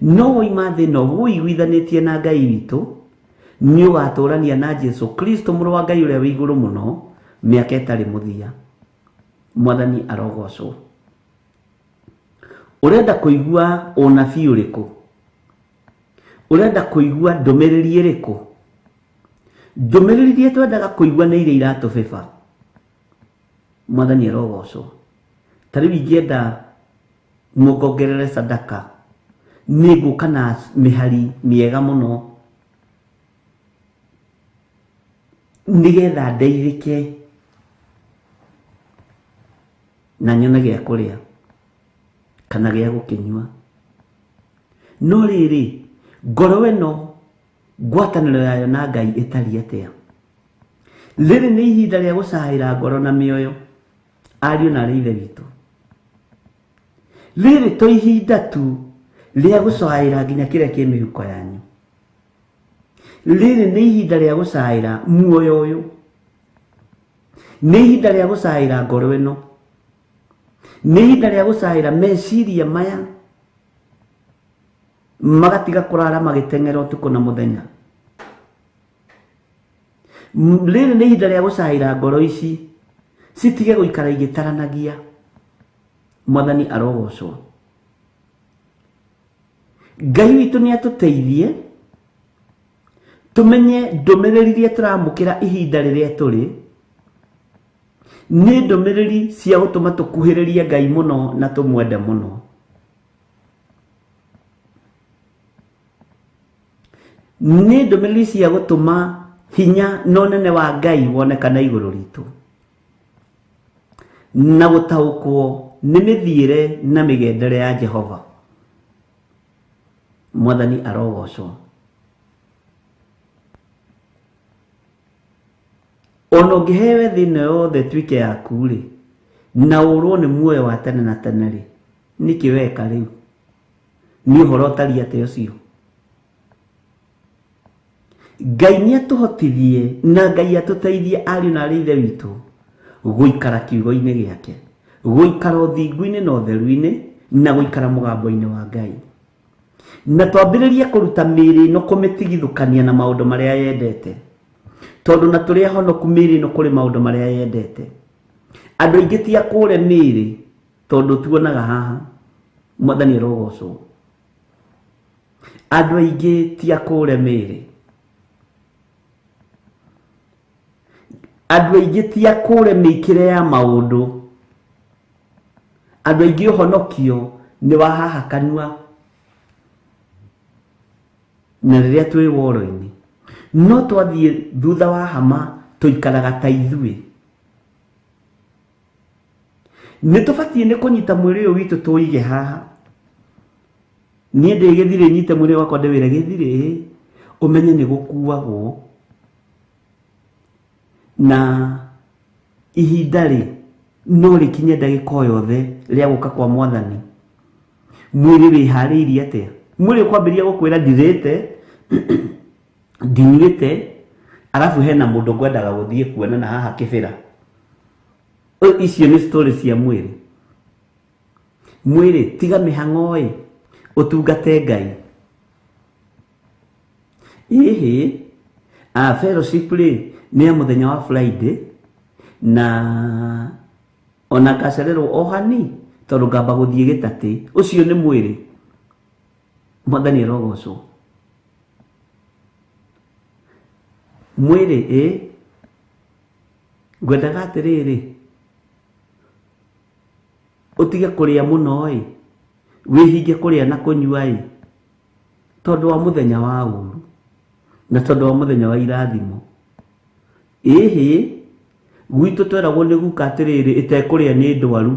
No woima thĩ ĩno wũiguithanĩtie na Ngai witũ, nĩ ũgatũrania na Jesu Kristo mũrũ wa Ngai ũrĩa wĩ igũrũ mũno mĩaka ĩtarĩ mũthia. Mwathani arogocwo. Ũrenda kũigua ũnabii ũrĩkũ? Ũrenda kũigua ndũmĩrĩri ĩrĩkũ? Ndũmĩrĩri iria twendaga kũigua nĩ iria iratũbĩba. Mwathani arogocwo. Ta rĩu ingĩenda mũngongerere sadaka, nĩ ngũka na mĩhari mĩega mũno nĩgetha ndeithĩke na nyone gĩa kũrĩa kana gĩa gũkĩnyua. No rĩrĩ, ngoro ĩno ngwatanĩro yayo na Ngai ĩtariĩ atĩa? Rĩrĩ nĩ ihinda rĩa gũcaĩra ngoro na mĩoyo, ariũ na arĩ ithe witũ. Rĩrĩ to ihinda tu rĩa gũcaĩra nginya kĩrĩa kĩ mĩhuko yanyu. Rĩrĩ nĩ ihinda rĩa gũcaĩra muoyo ũyũ. Nĩ ihinda rĩa gũcaĩra ngoro ĩno. Nĩ ihinda rĩa gũcaĩra meciria maya magatiga kũrara magĩteng'era ũtukũ na mũthenya. Rĩrĩ nĩ ihinda rĩa gũcaĩra ngoro ici citige gũikara igĩtaranagia. Mwathani arogocwo. Ngai witũ nĩ atũteithie tũmenye ndũmĩrĩri iria tũramũkĩra ihinda rĩrĩa tũrĩ nĩ ndũmĩrĩri cia gũtũma tũkuhĩrĩrie Ngai mũno na tũmwende mũno. Nĩ ndũmĩrĩri cia gũtũma hinya na ũnene wa Ngai wonekane igũrũ ritũ na gũtaũkwo nĩ mĩthiĩre na mĩgendere ya Jehova. Mwathani arogocwo. Ona ũngĩheo thĩ ĩno yothe ĩtuĩke yaku rĩ, na ũrwo nĩ muoyo wa tene na tene rĩ, nĩkĩ weka rĩu? Nĩ ũhoro ũtariĩ atĩa ũcio? Ngai nĩ atũhotithie na Ngai atũteithie ariũ na arĩ ithe witũ gũikara kiugo-inĩ gĩake, gũikara ũthingu-inĩ na ũtheru-inĩ, na gũikara mũgambo-inĩ wa Ngai. Na twambĩrĩrie kũruta mĩĩrĩ ĩno kũmĩtigithũkania na maũndũ marĩa yendete, tondũ na tũrĩ ahonoku mĩĩrĩ ĩno kũrĩ maũndũ marĩa yendete. Andũ aingĩ ti akũre mĩĩrĩ tondũ tuonaga haha. Mwathani arogocwo. Andũ aingĩ ti akũre mĩĩrĩ. Andũ aingĩ ti akũre mĩikĩre ya maũndũ. Andũ aingĩ ũhonokio nĩ wa haha kanua na rĩrĩa twĩ woro-inĩ. No twathiĩ thutha wa hama tũikaraga ta ithuĩ. Nĩ tũbatiĩ nĩ kũnyita mwĩrĩ ũyũ witũ tũige haha. Niĩ ndĩ gĩthirĩ nyite mwĩrĩ wakwa ndĩwĩre gĩthirĩ, ũmenye nĩ gũkuagwo. Na ihinda rĩ no rĩkinye ndagĩka o yothe rĩa gũka kwa Mwathani. Mwĩrĩ wĩharĩirie atĩa? Mwĩrĩ ũkwambĩrĩria gũkwĩra ndirĩte, ndinyuĩte, arabu hena mũndũ ngwendaga gũthiĩ kuona na haha kĩbĩra. Icio nĩ story cia mwĩrĩ. Mwĩrĩ tiga mĩhang'o ĩ, ũtungate Ngai. Ĩhĩ, fellowship rĩ nĩ ya mũthenya wa Friday na ona ngacererwo o hani tondũ ngamba gũthiĩ gĩtatĩ. Ũcio nĩ mwĩrĩ. Mwathani arogocwo. Mwĩrĩ ĩ, ngwendaga atĩrĩrĩ, ũtige kũrĩa mũno ĩ, wĩhinge kũrĩa na kũnyua ĩ, tondũ wa mũthenya wa ũru na tondũ wa mũthenya wa irathimo. Ĩhĩ, gwitũ tweragwo nĩ guka atĩrĩrĩ, ĩtekũrĩa nĩ ndwaru.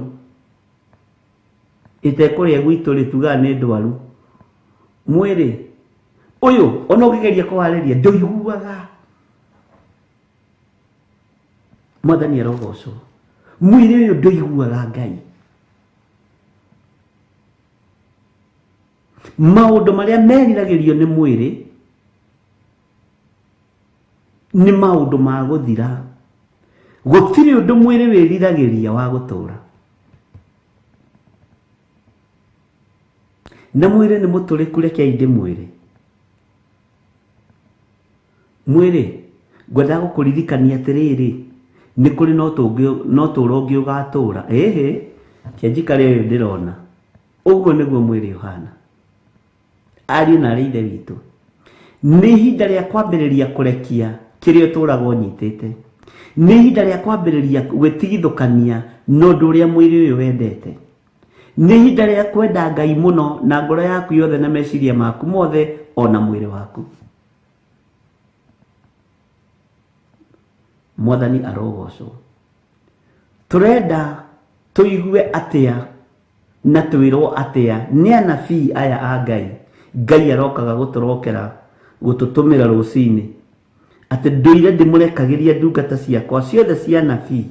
Ĩtekũrĩa gwitũ rĩ, tugaga nĩ ndwaru. Mwĩrĩ ũyũ ona ũngĩgeria kũwarĩria ndũiguaga. Mwathani arogocwo. Mwĩrĩ ũyũ ndũiguaga Ngai. Maũndũ marĩa meriragĩrio nĩ mwĩrĩ nĩ maũndũ ma gũthira. Gũtirĩ ũndũ mwĩrĩ wĩriragĩria wa gũtũra. Na mwĩrĩ nĩ mũtũrĩku, rekei ndĩmwĩre. Mwĩrĩ ngwendaga gũkũririkania atĩrĩrĩ, nĩ kũrĩ no tũũro ũngĩ ũgatũra. Ĩhĩ, kĩanjikare ũyũ ndĩrona. Ũguo nĩguo mwĩrĩ ũhana. Ariũ na arĩ ithe witũ, nĩ ihinda rĩa kwambĩrĩria kũrekia kĩrĩa ũtũraga ũnyitĩte. Nĩ ihinda rĩa kwambĩrĩria gwĩtigithũkania na ũndũ ũrĩa mwĩrĩ ũyũ wendete. Nĩ ihinda rĩa kwenda Ngai mũno na ngoro yaku yothe na meciria maku mothe ona mwĩrĩ waku. Mwathani arogocwo. Tũrenda tũigue atĩa na twĩrwo atĩa nĩ anabii aya a Ngai. Ngai arokaga gũtũrokera gũtũtũmĩra rũcinĩ atĩ ndũire ndĩmũrekagĩria ndungata ciakwa ciothe cia anabii.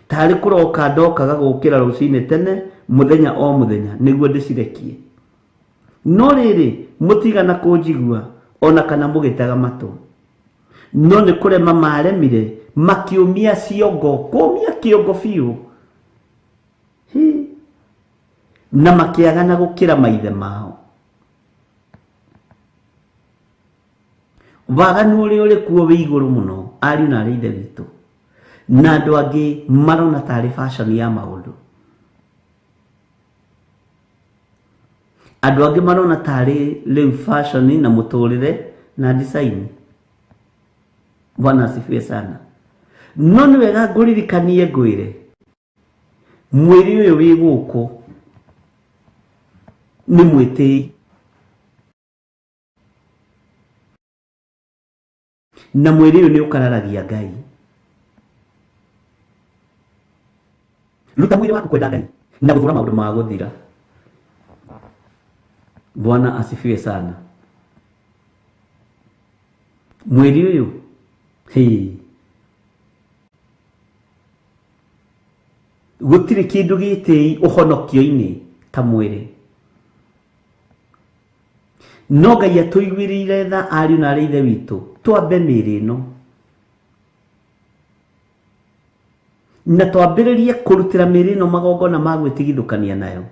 Tarĩ kũroka ndokaga gũkĩra rũcinĩ tene mũthenya o mũthenya nĩguo ndĩcirekie. No rĩrĩ mũtigana kũnjigua ona kana mũgĩtega matũ. No nĩ kũrema maremire makĩũmia ciongo, kũũmia kĩongo biũ. Na makĩagana gũkĩra maithe mao. Waganu ũrĩa ũrĩ kuo wĩ igũrũ mũno, ariũ na arĩ ithe witũ. Na andũ angĩ marona tarĩ fashion ya maũndũ. Andũ angĩ marona tarĩ rĩu fashion na mũtũrĩre na design. Bwana asifiwe sana. No nĩ wega ngũririkanie ngwĩre, mwĩrĩ ũyũ wĩ gũkũ nĩ mwĩtĩi. Na mwĩrĩ ũyũ nĩ ũkararagia Ngai. Ruta mwĩrĩ waku kwenda Ngai na gũthũra maũndũ ma gũthira. Bwana asifiwe sana. Mwĩrĩ ũyũ hĩ, gũtirĩ kĩndũ gĩtĩi ũhonokio-inĩ ta mwĩrĩ. No Ngai atũiguĩrĩire tha ariũ na arĩ ithe witũ, twambe mĩĩrĩ ĩno na twambĩrĩrie kũrutĩra mĩĩrĩ ĩno magongona ma gwĩtigithũkania nayo.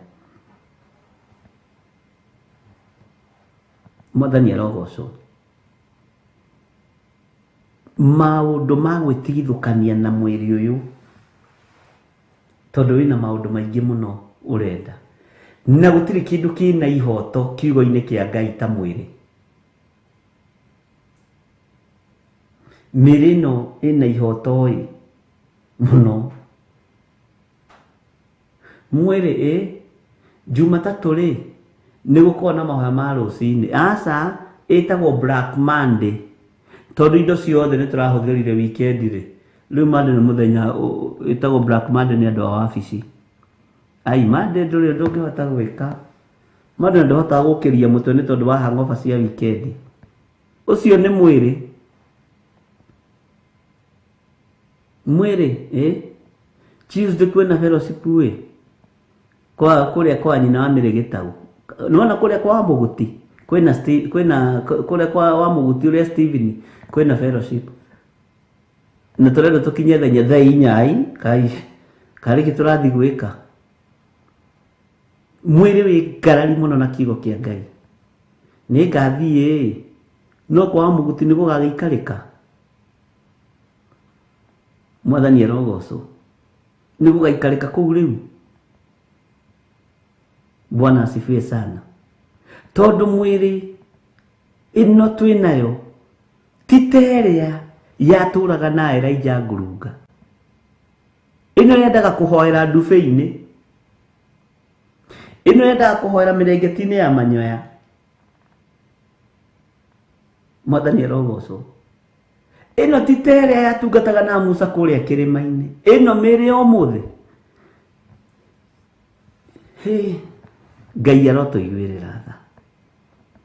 Mwathani arogocwo. Maũndũ ma gwĩtigithũkania na mwĩrĩ ũyũ, tondũ wĩna maũndũ maingĩ mũno ũrenda. Na gũtirĩ kĩndũ kĩna ihoto kiugo-inĩ kĩa Ngai ta mwĩrĩ. Mĩĩrĩ ĩno ĩna ihoto ĩ mũno. Mwĩrĩ ĩ Jumatatũ rĩ nĩ gũkoragwo na mahoya ma rũcinĩ. Aca, ĩtagwo Black Monday. Tondũ indo ciothe nĩ tũrahũthĩrire weekend rĩ. Rĩu Monday nĩ mũthenya ĩtagwo Black Monday nĩ andũ a wabici. Ai, Monday ndũrĩ ũndũ ũngĩhota gwĩka. Monday ndũhotaga gũkĩria mũtwe nĩ tondũ wa hangover cia weekend. Ũcio nĩ mwĩrĩ. Mwĩrĩ ĩ Tuesday kwĩna fellowship ĩ kwa kũrĩa kwa nyina wa Mĩrĩ Gĩtau. Nĩwona kũrĩa kwa Wamũgũti kwĩna kwĩna kũrĩa kwa Wamũgũti ũrĩa Steven kwĩna fellowship. Na tũrenda tũkinye thaa inya kai karĩ kĩ tũrathiĩ gwĩka. Mwĩrĩ wĩ ngarari mũno na kiugo kĩa Ngai. Nĩ ngathiĩ no kwa Wamũgũti nĩ gũgagĩikarĩka. Mwathani arogocwo. Nĩ gũgaikarĩka kũu rĩu. Bwana asifiwe sana. Tondũ mwĩrĩ ĩno twĩnayo ti ta ĩrĩa yatũraga na Elijah ngurunga. Ĩno yendaga kũhoera ndubĩ-inĩ. Ĩno yendaga kũhoera mĩrengeti-inĩ ya manyoya. Mwathani arogocwo. Ĩno ti ta ĩrĩa yatungataga na Musa kũrĩa kĩrĩma-inĩ. Ĩno mĩĩrĩ ya ũmũthĩ. Hĩ, Ngai arotũiguĩrĩra tha.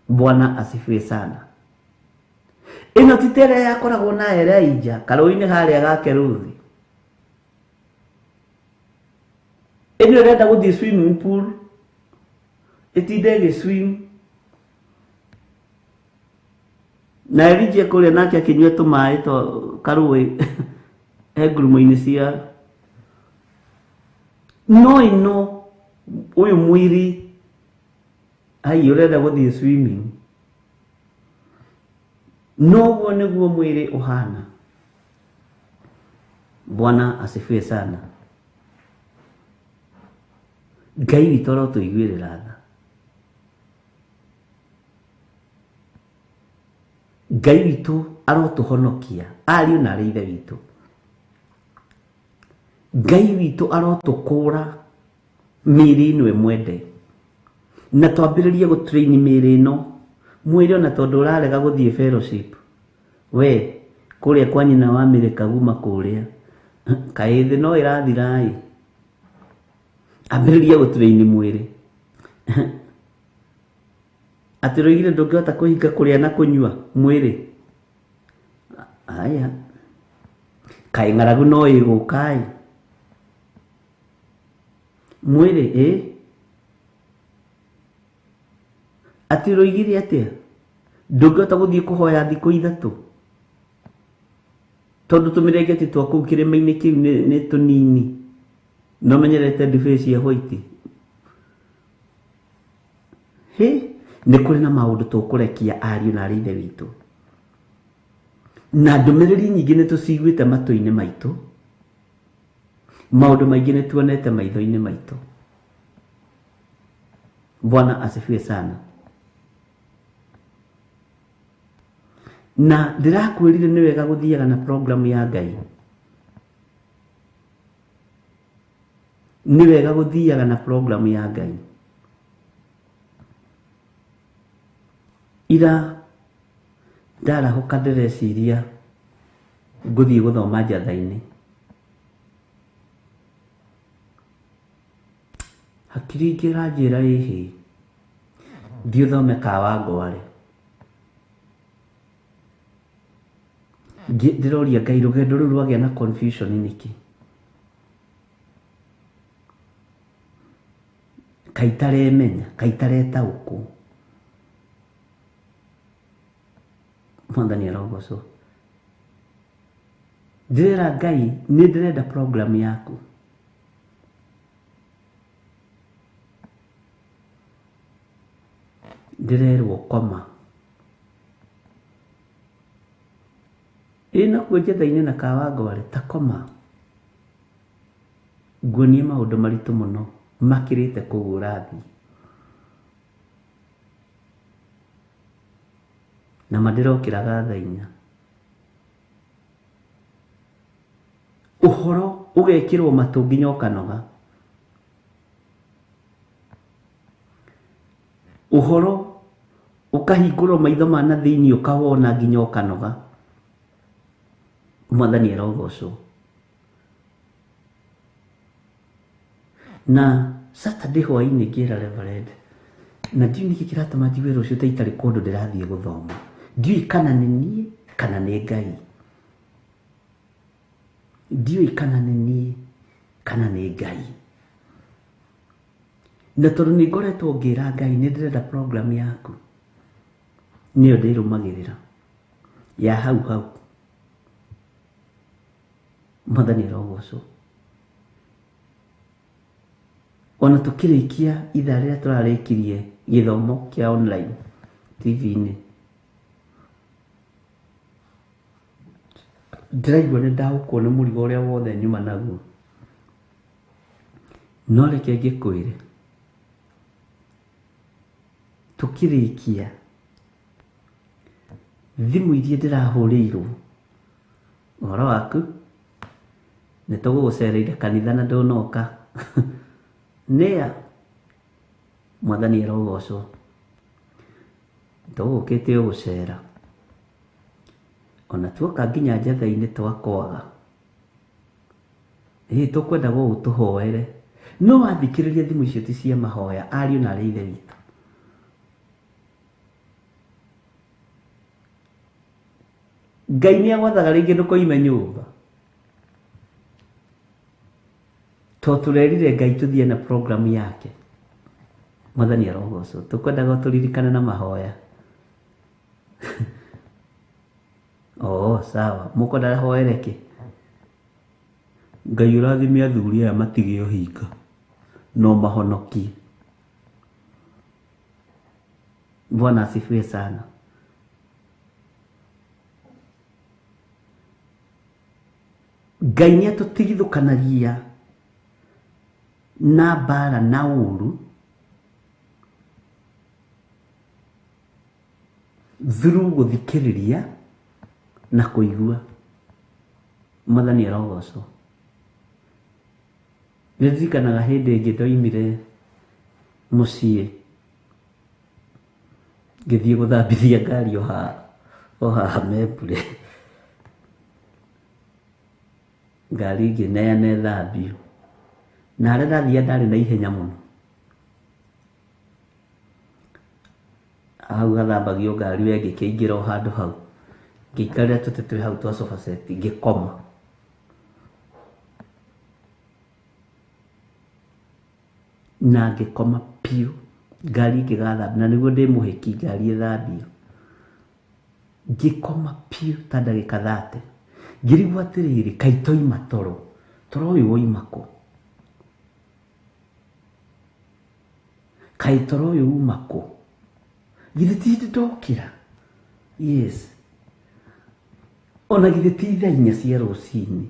Bwana asifiwe sana. Ĩno ti ta ĩrĩa yakoragwo na Elijah karũĩ-inĩ harĩa ga Keruthi. Ĩno ĩrenda gũthiĩ swimming pool, ĩtinde ĩgĩ swim. Na Elijah kũrĩa nake akĩnyua tũmaĩ twa karũĩ. E ngurumo-inĩ cia no ĩno ũyũ mwĩrĩ ai ũrenda gũthiĩ swimming noguo nĩguo mwĩrĩ ũhana. Bwana asifiwe sana. Ngai witũ arotũiguĩrĩra tha. Ngai witũ arotũhonokia ariũ na arĩ ithe witũ. Ngai witũ arotũkũra mĩĩrĩ ĩno ĩmwende na twambĩrĩrie gũtrain mĩĩrĩ ĩno. Mwĩrĩ ona tondũ ũrarega gũthiĩ fellowship we kũrĩa kwa nyina wa Mary Kaguma kũrĩa kaĩ thĩ no ĩrathira ĩ, ambĩrĩria gũtrain mwĩrĩ. Atĩ rũigire ndũngĩhota kũhinga kũrĩa na kũnyua mwĩrĩ. Aya kaĩ ng'aragu no ĩgũka ĩ mwĩrĩ ĩ. Atĩ rũigire atĩa ndũngĩhota gũthiĩ kũhoya thikũ ithatũ tondũ tũmĩrengeti twa kũu kĩrĩma-inĩ kĩu nĩ tũnini no menyerete ndibei cia white. Hĩ, nĩ kũrĩ na maũndũ tũkũrekia ariũ na arĩ ithe witũ na ndũmĩrĩri nyingĩ nĩ tũciguĩte matũ-inĩ maitũ, maũndũ maingĩ nĩ tuonete maitho-inĩ maitũ. Bwana asifiwe sana. Na ndĩrakwĩrire nĩ wega gũthiaga na program ya Ngai, nĩ wega gũthiaga na program ya Ngai. Ira ndarahũka ndĩreciria ngũthiĩ gũthoma njatha-inĩ, hakiri ingĩ ĩranjĩra ĩhĩ thiĩ ũthome Kawangware. Ndĩroria Ngai rũgendo rũu rwagĩa na confusion nĩkĩ? Kaĩ itaremenya, kaĩ itaretaũkwo. Mwathani arogocwo. Ndĩrera Ngai nĩ ndĩrenda program yaku. Ndĩrerwo koma. Ĩ nakuo njatha-inĩ na Kawangware ta koma. Nguonie maũndũ maritũ mũno makĩrĩte kũu ũrathiĩ. Na ma ndĩrokĩraga thaa inya. Ũhoro ũgekĩrwo matũ nginya ũkanoga. Ũhoro ũkahingũrwo maitho ma na thĩinĩ ũkawona nginya ũkanoga. Mwathani arogocwo. Na Saturday hwaĩ-inĩ ngĩra Reverend, na ndiũĩ nĩkĩ kĩratũma njigue rũciũ ta itarĩ kũndũ ndĩrathiĩ gũthoma. Ndiũĩ kana nĩ niĩ kana nĩ Ngai. Ndiũĩ kana nĩ niĩ kana nĩ Ngai. Na tondũ nĩ ngoretwo ngĩra Ngai nĩ ndĩrenda program yaku, nĩyo ndĩrũmagĩrĩra ya hau hau. Mwathani arogocwo. Ona tũkĩrĩkia ithaa rĩrĩa tũrarĩkirie gĩthomo kĩa online TV-inĩ, ndĩraigua nĩ ndaũkwo nĩ mũrigo ũrĩa wothe nyuma naguo. No reke ngĩkwĩre, tũkĩrĩkia thimũ iria ndĩrahũrĩirwo ũhoro waku nĩ tũgũgũcereire kanitha na ndũnoka. Nĩa Mwathani arogocwo. Tũgũkĩte o gũcera. Ona tuoka nginya njatha-inĩ twakwaga. Ĩ tũkwenda gũgũtũhoere. No wathikĩrĩria thimũ icio ti cia mahoya ariũ na arĩ ithe witũ. Ngai nĩ agwathaga rĩngĩ ndũkoime nyũmba. To tũrerire Ngai tũthiĩ na program yake. Mwathani arogocwo. Tũkwendaga tũririkane na mahoya. Oh, sawa. Mũkwenda hoere kĩ? Ngai ũrathime athuri aya matige ũhinga no mahonokie. Bwana asifiwe sana. Ngai nĩ atũtigithũkanagia na mbara na ũru through gũthikĩrĩria na kũigua. Mwathani arogocwo. Nĩndirikanaga hĩndĩ ĩngĩ ndoimire mũciĩ ngĩthiĩ gũthambithia ngari o haha Membure. Ngari ngĩneana ĩthambio. Na harĩa ndathiaga ndarĩ na ihenya mũno. Hau hathambagio ngari we ngĩkĩingĩra o handũ hau. Ngĩikarĩra tũtĩ twĩ hau twa sofa set ngĩkoma. Na ngĩkoma piũ. Ngari ĩngĩgathambio na nĩguo ndĩ mũhĩki ngari ĩthambio. Ngĩkoma piũ ta ndagĩka 30. Ngĩrigwo atĩrĩrĩ, kaĩ toima toro? Toro ũyũ woima kũ? Kaĩ toro ũyũ uma kũ? Githĩ ti hĩndĩ ndokĩra? Yes. Ona githĩ ti thaa 4 cia rũcinĩ?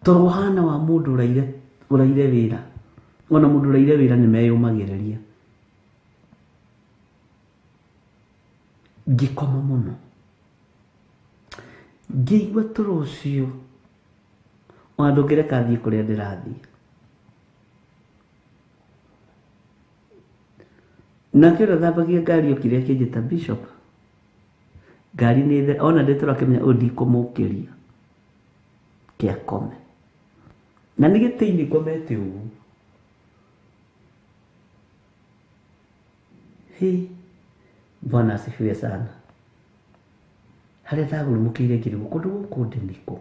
Toro ũhana wa mũndũ ũraire wĩra. Ona mũndũ ũraire wĩra nĩ meyũmagĩrĩria. Ngĩkoma mũno. Ngĩigua toro ũcio ona ndũngĩreka thiĩ kũrĩa ndĩrathiĩ. Nake ũrĩa ũthambagia ngari okire akĩnjĩta Bishop. Ngari nĩ there, ona ndĩ toro akĩmenya ũyũ ndikũmũkĩria. Kĩakome. Na nĩ gĩtĩ-inĩ ngomete ũguo. Hĩ, Bwana asifiwe sana. Harĩa ndagurumũkĩire ngĩrigwo kũndũ gũkũ ndĩ nĩkũ?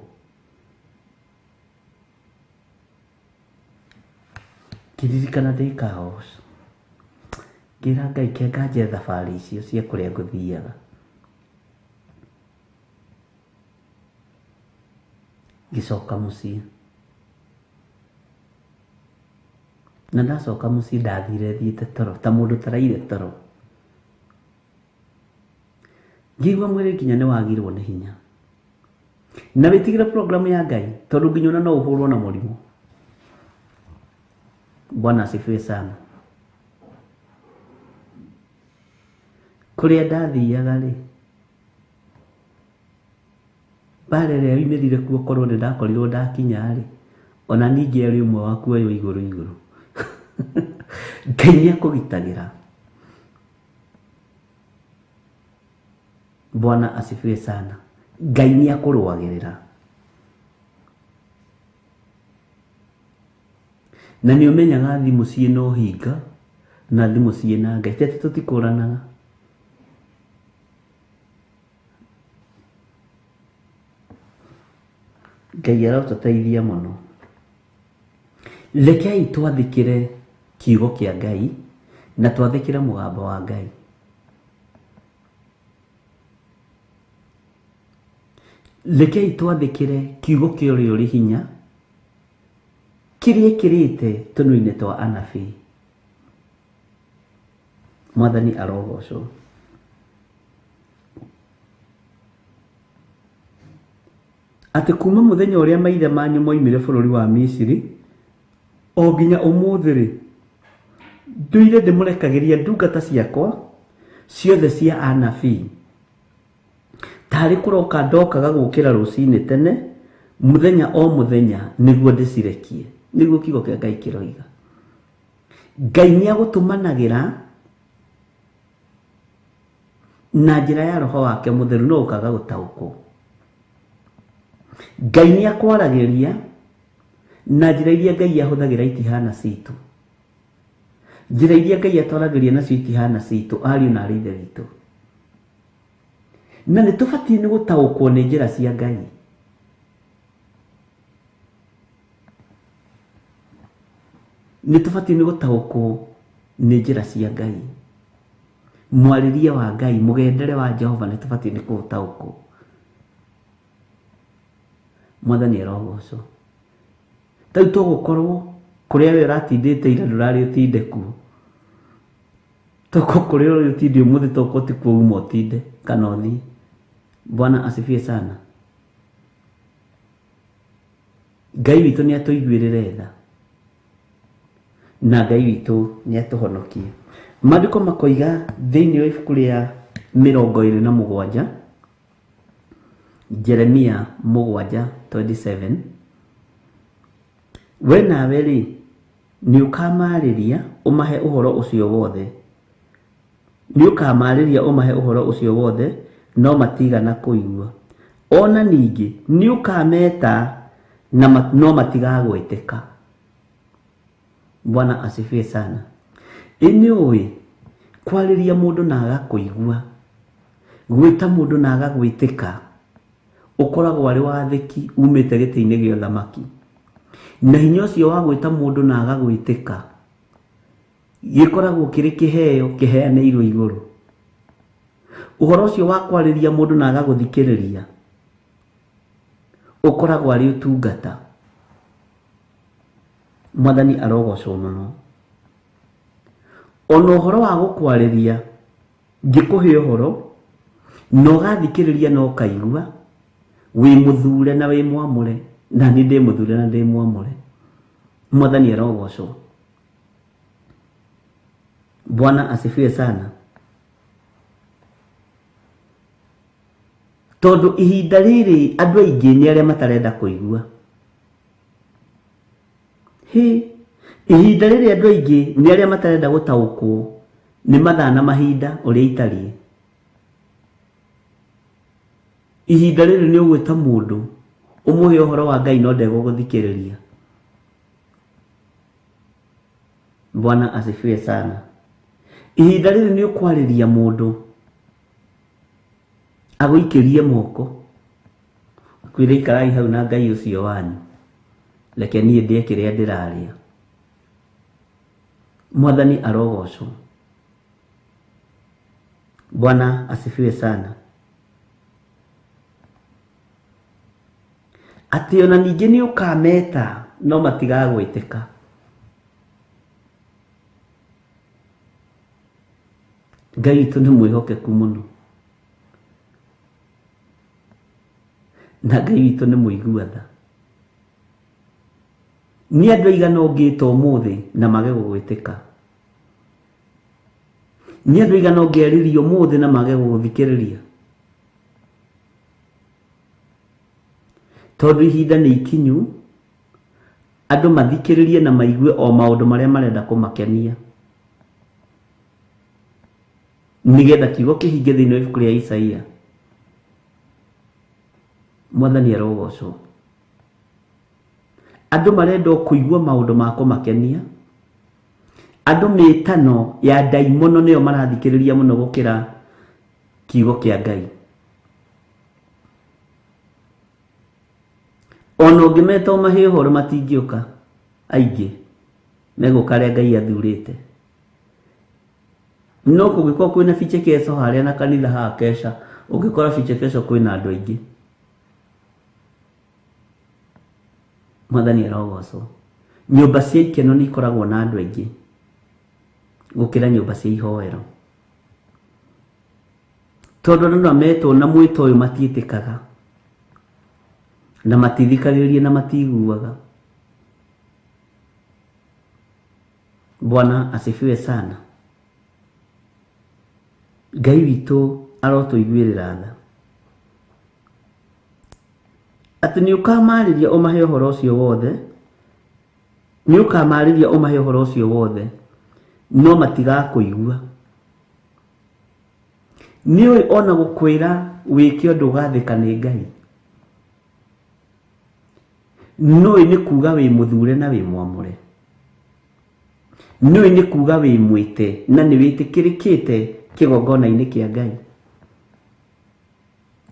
Ngĩririkana ndĩ Kaos. Ngĩra Ngai kĩanga nje thabarĩ icio cia kũrĩa ngũthiaga. Ngĩcoka mũciĩ. Na ndacoka mũciĩ ndathire thiĩte toro ta mũndũ ũtaraire toro. Ngĩigua mwĩrĩ nginya nĩ wagirwo nĩ hinya. Na wĩtigĩre programu ya Ngai tondũ nginya ona no ũhũrwo na mũrimũ. Bwana asifiwe sana. Kũrĩa ndathiaga rĩ, mbara ĩrĩa yoimĩrire kuo korwo nĩ ndakorirwo ndakinya rĩ, ona ningĩ arĩ ũmwe wa kuoywo igũrũ igũrũ. Ngai nĩ akũgitagĩra. Bwana asifiwe sana. Ngai nĩ akũrũagĩrĩra. Na nĩ ũmenyaga thimũ ciĩna ũhinga na thimũ ciĩna Ngai. Ti atĩ tũtikũranaga. Ngai arotũteithia mũno. Rekei twathĩkĩre kiugo kĩa Ngai na twathĩkĩre mũgambo wa Ngai. Rekei twathĩkĩre kiugo kĩa ũrĩa ũrĩ hinya kĩrĩa ĩkĩrĩte tũnua-inĩ twa anabii. Mwathani arogocwo. Atĩ kuma mũthenya ũrĩa maithe manyu moimire bũrũri wa Misiri o nginya ũmũthĩ rĩ, ndũire ndĩmũrekagĩria ndungata ciakwa ciothe cia anabii. Tarĩ kũroka ndokaga gũkĩra rũcinĩ tene mũthenya o mũthenya nĩguo ndĩcirekie. Nĩguo kiugo kĩa Ngai kĩroiga. Ngai nĩ agũtũmanagĩra na njĩra ya roho wake mũtheru no ũkaga gũtaũkwo. Ngai nĩ akwaragĩria na njĩra iria Ngai ahũthagĩra itihana citũ. Njĩra iria Ngai atwaragĩria nacio itihana citũ ariũ na arĩ ithe witũ. Na nĩ tũbatiĩ nĩ gũtaũkwo nĩ njĩra cia Ngai. Nĩ tũbatiĩ nĩ gũtaũkwo nĩ njĩra cia Ngai. Mwarĩrie wa Ngai, mũgendere wa Jehova nĩ tũbatiĩ nĩ kũũtaũkwo. Mwathani arogocwo. Tarĩu togũkorwo kũrĩa we ũratindĩte ira ndũrarĩ ũtinde kuo. Toko kũrĩa ũrĩ ũtinde ũmũthĩ toko tikuo uma ũtinde kana ũthiĩ. Bwana asifiwe sana. Ngai witũ nĩ atũiguĩrĩre tha na Ngai witũ nĩ atũhonokie. Maandĩko makoiga thĩinĩ wa ibuku rĩa 27, Jeremia 7:27, we nawe rĩ nĩ ũkamarĩria ũmahe ũhoro ũcio wothe, nĩ ũkamarĩria ũmahe ũhoro ũcio wothe, no matigana kũigua. Ona ningĩ nĩ ũkameta na no matigagwĩtĩka. Bwana asifiwe sana. Ĩ nĩ ũĩ kwarĩria mũndũ na agakũigua, gwĩta mũndũ na agagwĩtĩka, ũkoragwo arĩ wathĩki umĩte gĩtĩ-inĩ gĩa ũthamaki. Na hinya ũcio wa gwĩta mũndũ na agagwĩtĩka gĩkoragwo kĩrĩ kĩheo kĩheanĩirwo igũrũ. Ũhoro ũcio wa kwarĩria mũndũ na agagũthikĩrĩria ũkoragwo arĩ ũtungata. Mwathani arogocwo mũno. Ona ũhoro wa gũkwarĩria ngĩkũhe ũhoro na ũgathikĩrĩria na ũkaigua, wĩ mũthure na wĩ mwamũre, na niĩ ndĩ mũthure na ndĩ mwamũre. Mwathani arogocwo. Bwana asifiwe sana. Tondũ ihinda rĩrĩ andũ aingĩ nĩ arĩa matarenda kũigua. Hĩ, ihinda rĩrĩ andũ aingĩ nĩ arĩa matarenda gũtaũkwo nĩ mathaa na mahinda ũrĩa itariĩ. Ihinda rĩrĩ nĩ ũgwĩta mũndũ ũmũhe ũhoro wa Ngai no ndegũgũthikĩrĩria. Bwana asifiwe sana. Ihinda rĩrĩ nĩ ũkwarĩria mũndũ agũikĩrie moko akwĩre ikarai hau na Ngai ũcio wanyu, reke niĩ ndĩe kĩrĩa ndĩrarĩa. Mwathani arogocwo. Bwana asifiwe sana. Atĩ ona ningĩ nĩ ũkameta no matigagwĩtĩka. Ngai witũ nĩ mwĩhokeku mũno na Ngai witũ nĩ mũigua tha. Nĩ andũ aigana ũngĩta ũmũthĩ na mage gũgwĩtĩka? Nĩ andũ aigana ũngĩarĩria ũmũthĩ na mage gũgũthikĩrĩria? Tondũ ihinda nĩ ikinyu andũ mathikĩrĩrie na maigue o maũndũ marĩa marenda kũmakenia, nĩgetha kiugo kĩhinge thĩinĩ wa ibuku rĩa Isaia. Mwathani arogocwo. Andũ marenda o kũigua maũndũ ma kũmakenia. Andũ mĩtano ya ndaimono nĩyo marathikĩrĩria mũno gũkĩra kiugo kĩa Ngai. Ona ũngĩmeta ũmahe ũhoro matingĩũka, aingĩ megũka arĩa Ngai athurĩte. No kũngĩkorwo kwĩna vichekesho harĩa na kanitha haha kesha, ũngĩkora vichekesho kwĩna andũ aingĩ. Mwathani arogocwo. Nyũmba cia ikeno nĩ ikoragwo na andũ aingĩ gũkĩra nyũmba cia ihoero. Tondũ andũ no metwo na mwĩto ũyũ matiĩtĩkaga na matithikagĩrĩria na matiguaga. Bwana asifiwe sana. Ngai witũ arotũiguĩrĩra tha. Atĩ nĩ ũkamarĩria ũmahe ũhoro ũcio wothe, nĩ ũkamarĩria ũmahe ũhoro ũcio wothe, no matigakũigua. Nĩ ũĩ ona gũkwĩra wĩke ũndũ ũgathĩka nĩ Ngai. Nũĩ nĩ kuga wĩ mũthure na wĩ mwamũre. Nũĩ nĩ kuga wĩ mwĩte na nĩ wĩtĩkĩrĩkĩte kĩgongona-inĩ kĩa Ngai.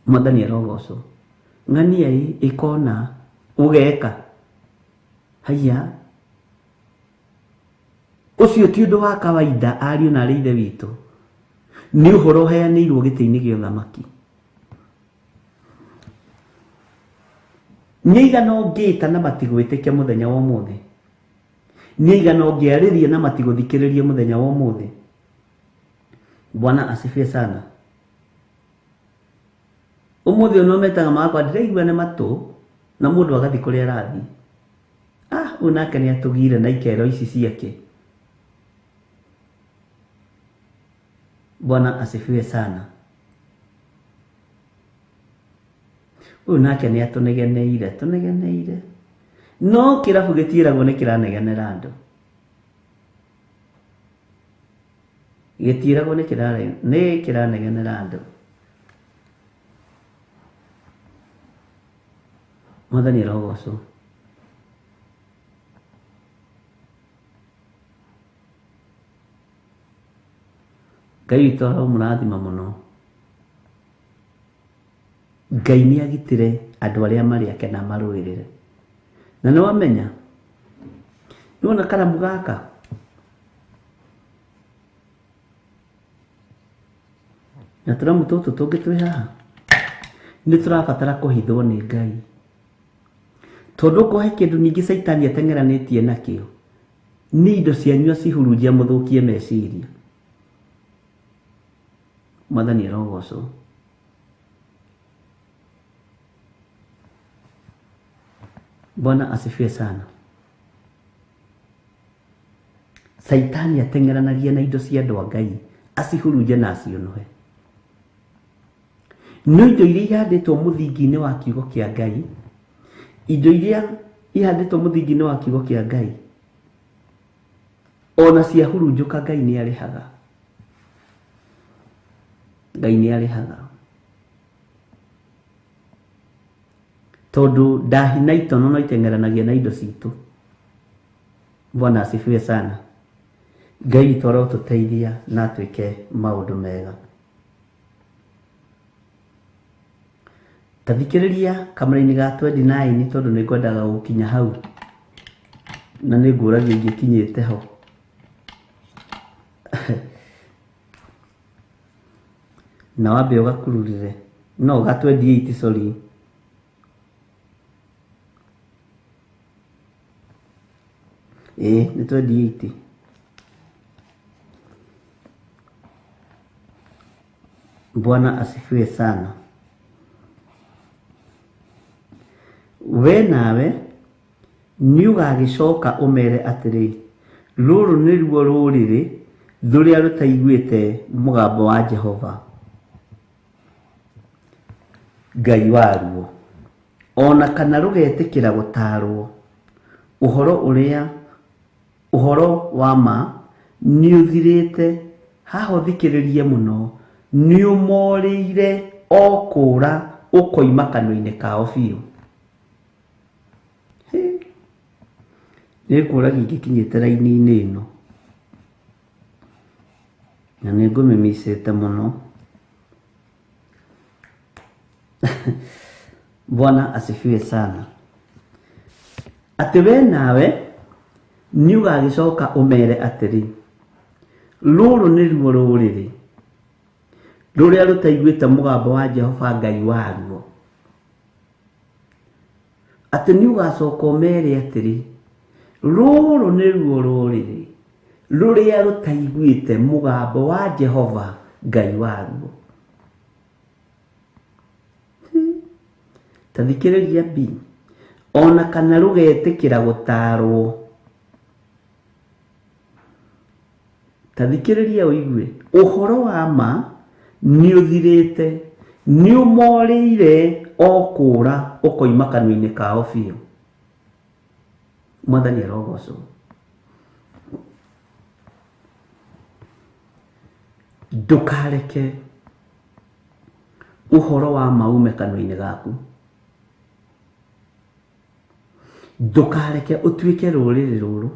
Mwathani arogocwo. Ng'ania ĩ ĩkona ũgeka. Haiya. Ũcio ti ũndũ wa kawaida ariũ na arĩ ithe witũ. Nĩ ũhoro ũheanĩirwo gĩtĩ-inĩ gĩa ũthamaki. Nĩ aigana ũngĩta na matigwĩtĩkia mũthenya wa ũmũthĩ? Nĩ aigana ũngĩarĩria na matigũthikĩrĩria mũthenya wa ũmũthĩ? Bwana asifiwe sana. Ũmũthĩ ũyũ no metaga makwa ndĩraigua nĩ matũ na mũndũ agathiĩ kũrĩa arathiĩ. Ah, ũyũ nake nĩ atũgire na ikero ici ciake. Bwana asifiwe sana. Ũyũ nake nĩ atũnegeneire, tũnegeneire. No kĩrabu gĩtiĩragwo nĩ kĩranegenera andũ. Gĩtiĩragwo nĩ kĩranegenera andũ. Mwathani arogocwo. Ngai witũ aromũrathima mũno. Ngai nĩ agitĩre andũ arĩa marĩ ake na marũĩrĩre. Na nĩ wamenya, nĩ wona karamu gaka na tũramu tũtũ tũngĩ twĩ haha nĩ tũrabatara kũhithwo nĩ Ngai. Tondũ okorwo he kĩndũ ningĩ caitani ateng'eranĩtie nakĩo nĩ indo cianyu acihurunjia mũthũkie meciria. Mwathani arogocwo. Bwana asifiwe sana. Saitani ateng'eranagia na indo cia andũ a Ngai acihurunje na aciũnũhe. No indo iria ihandĩtwo mũthingi-inĩ wa kiugo kĩa Ngai, indo iria ihandĩtwo mũthingi-inĩ wa kiugo kĩa Ngai, ona ciahurunjũka Ngai nĩ arĩhaga. Ngai nĩ arĩhaga. Tondũ ndahi na itono no iteng'eranagia na indo citũ. Bwana asifiwe sana. Ngai witũ arotũteithia na atwĩke maũndũ mega. Ta thikĩrĩria kamera-inĩ ga 29 tondũ nĩ ngwendaga gũkinya hau na nĩ ngũragia ingĩkinyĩte ho. Na wambe ũgakururĩre. No ga 28, sorry. Ĩĩ nĩ 28. Bwana asifiwe sana. We nawe nĩ ũgagĩcoka ũmere atĩrĩ, rũrũ nĩruo rũrĩrĩ rũrĩa rũtaiguĩte mũgambo wa Jehova Ngai waruo, ona kana rũgetĩkĩra gũtaarwo. Ũhoro wa ma nĩ ũthirĩte. Haha ũthikĩrĩrie mũno, nĩ ũmorĩire o kũũra ũkoima kanua-inĩ kao biũ. Nĩ ngũragia ingĩkinyĩte raini-inĩ ĩno na nĩ ngũmĩmicĩte mũno. Bwana asifiwe sana. Atĩ we nawe nĩ ũgagĩcoka ũmere atĩrĩ, rũrũ nĩruo rũrĩrĩ rũrĩa rũtaiguĩte mũgambo wa Jehova Ngai waruo. Atĩ nĩ ũgacoka ũmere atĩrĩ, rũrũ nĩruo rũrĩrĩ rũrĩa rũtaiguĩte mũgambo wa Jehova Ngai waruo. Ta thikĩrĩria B, ona kana rũgetĩkĩra gũtaarwo. Ta thikĩrĩria ũigue, ũhoro wa ma nĩ ũthirĩte, nĩ ũmorĩire o kũũra ũkoima kanua-inĩ kao biũ. Mwathani arogocwo. Ndũkareke ũhoro wa ma ume kanua-inĩ gaku. Ndũkareke ũtuĩke rũrĩrĩ rũrũ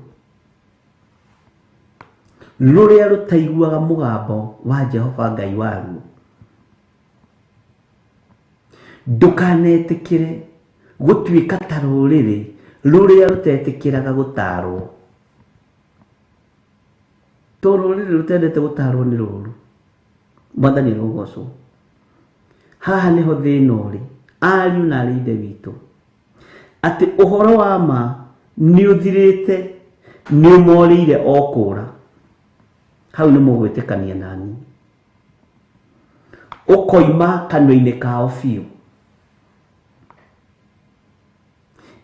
rũrĩa rũtaiguaga mũgambo wa Jehova Ngai waruo. Ndũkanetĩkĩre gũtuĩka ta rũrĩrĩ rũrĩa rũtetĩkĩraga gũtaarwo. To rũrĩrĩ rũtendete gũtaarwo nĩ rũru. Mwathani arogocwo. Haha nĩho thĩna ũrĩ, ariũ na arĩ ithe witũ. Atĩ ũhoro wa ma nĩ ũthirĩte, nĩ ũmorĩire o kũra. Hau nĩ mũgwĩtĩkania nani. Ũkoima kanua-inĩ kao biũ.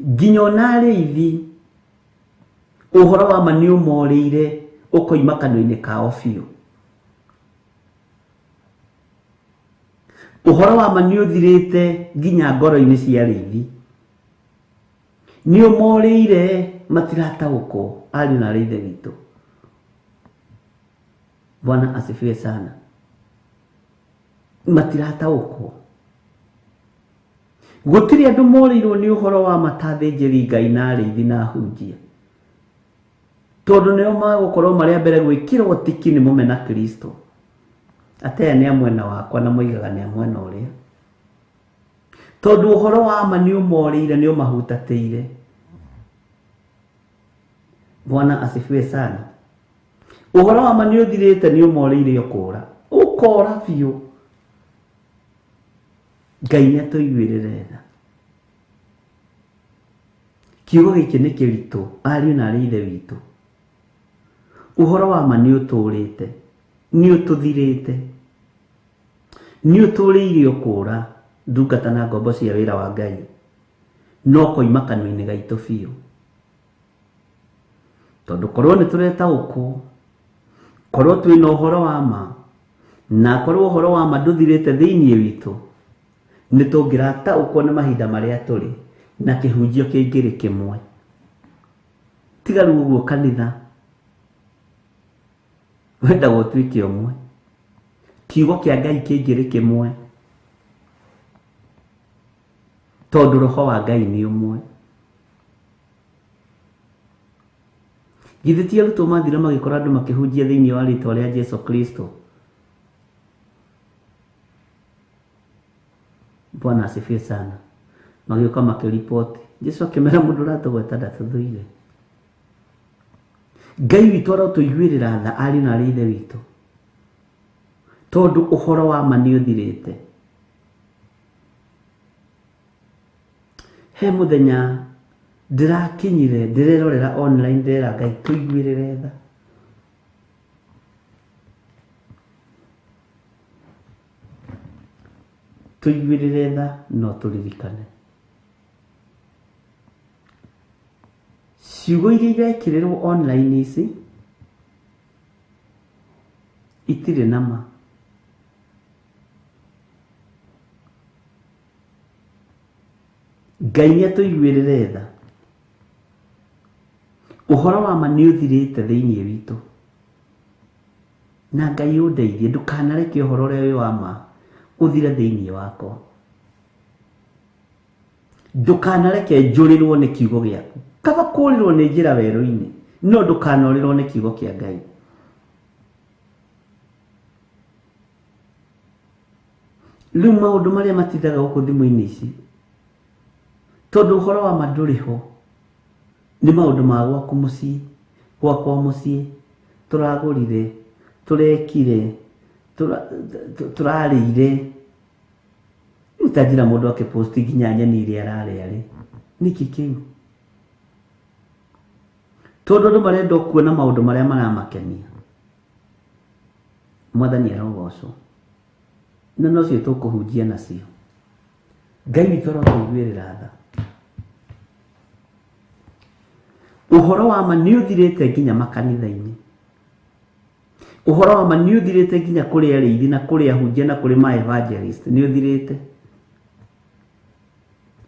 Nginya ona arĩithi ũhoro wa ma nĩ ũmorĩire ũkoima kanua-inĩ kao biũ. Ũhoro wa ma nĩ ũthirĩte nginya ngoro-inĩ cia arĩithi. Nĩ ũmorĩire matirataũkwo ariũ na arĩ ithe witũ. Bwana asifiwe sana. Matirataũkwo. Gũtirĩ andũ morĩirwo nĩ ũhoro wa ma ta athĩnjĩri Ngai na arĩithi na ahunjia. Tondũ nĩo magũkorwo marĩ a mbere gwĩkĩrwo tiki nĩ mũmena Kristo. Atĩ aya nĩ a mwena wakwa na moigaga nĩ a mwena ũrĩa. Tondũ ũhoro wa ma nĩ ũmorĩire, nĩ ũmahutatĩire. Bwana asifiwe sana. Ũhoro wa ma nĩ ũthirĩte, nĩ ũmorĩire ũkũra. Ũkora biũ. Ngai nĩ atũiguĩrĩre tha. Kiugo gĩkĩ nĩ kĩritũ, ariũ na arĩ ithe witũ. Ũhoro wa ma nĩ ũtũrĩte, nĩ ũtũthirĩte, nĩ ũtũrĩire ũkũra ndungata na ngombo cia wĩra wa Ngai, no koima kanua-inĩ gaitũ biũ. Tondũ korwo nĩ tũretaũkwo, korwo twĩna ũhoro wa ma, na korwo ũhoro wa ma ndũthirĩte thĩinĩ witũ, nĩ tũngĩrataũkwo nĩ mahinda marĩa tũrĩ na kĩhunjio kĩngĩrĩ kĩmwe. Tiga rĩu ũguo kanitha wendaga ũtuĩke ũmwe, kiugo kĩa Ngai kĩngĩrĩ kĩmwe, tondũ roho wa Ngai nĩ ũmwe. Githĩ ti arutwo mathire magĩkora andũ makĩhunjia thĩinĩ wa rĩtwa rĩa Jesu Kristo? Bwana asifiwe sana. Magĩũka makĩripoti. Jesu akĩmera mũndũ ũratũgweta ndatũthũire. Ngai witũ arotũiguĩrĩra tha ariũ na arĩ ithe witũ, tondũ ũhoro wa ma nĩ ũthirĩte. He mũthenya ndĩrakinyire ndĩrerorera online ndĩrera Ngai tũiguĩrĩre tha. Tũiguĩrĩre tha no tũririkane. Ciugo iria irekĩrĩrwo online ici itirĩ na ma. Ngai nĩ atũiguĩrĩre tha. Ũhoro wa ma nĩ ũthirĩte thĩinĩ witũ. Na Ngai ũndeithie ndũkanareke ũhoro ũrĩa wĩ wa ma ũthire thĩinĩ wakwa. Ndũkanareke njũrĩrwo nĩ kiugo gĩaku. Kaba kũũrĩrwo nĩ njĩra werũ-inĩ, no ndũkanorĩrwo nĩ kiugo kĩa Ngai. Rĩu maũndũ marĩa matindaga gũkũ thimũ-inĩ ici, tondũ ũhoro wa ma ndũrĩ ho, nĩ maũndũ ma gwaku mũciĩ, gwakwa mũciĩ, tũragũrire, tũrekire, tũrarĩire. Rĩu ta njĩra mũndũ akĩposti nginya nyeni iria ararĩa rĩ, nĩkĩ kĩu? Tondũ andũ marenda kuona maũndũ marĩa maramakenia. Mwathani arogocwo. Na nocio tũkũhunjia nacio. Ngai witũ arotũiguĩrĩra tha. Ũhoro wa ma nĩ ũthirĩte nginya makanitha-inĩ. Ũhoro wa ma nĩ ũthirĩte nginya kũrĩ arĩithi na kũrĩ ahunjia na kũrĩ ma evangelist, nĩ ũthirĩte.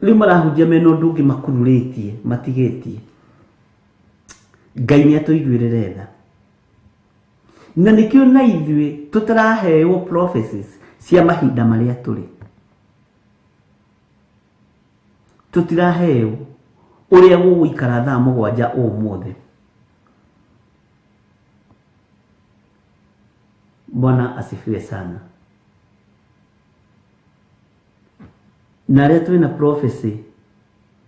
Rĩu marahunjia mena ũndũ ũngĩ makururĩtie, matigĩtie. Ngai nĩ atũiguĩrĩre tha. Na nĩkĩo na ithuĩ tũtaraheo prophecies cia mahinda marĩa tũrĩ. Tũtiraheo ũrĩa gũgũikara thaa 7 ũmũthĩ. Bwana asifiwe sana. Na arĩa twĩna prophecy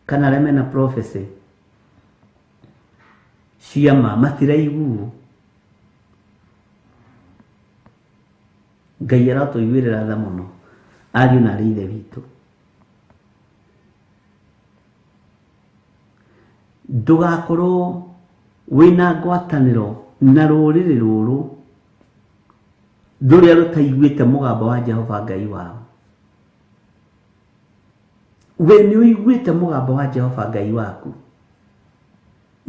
kana arĩa mena prophecy cia ma matiraiguo. Ngai aratũiguĩrĩra tha mũno ariũ na arĩ ithe witũ. Ndũgakorwo wĩna ngwatanĩro na rũrĩrĩ rũrũ rũrĩa rũtaiguĩte mũgambo wa Jehova Ngai wao. We nĩ ũiguĩte mũgambo wa Jehova Ngai waku,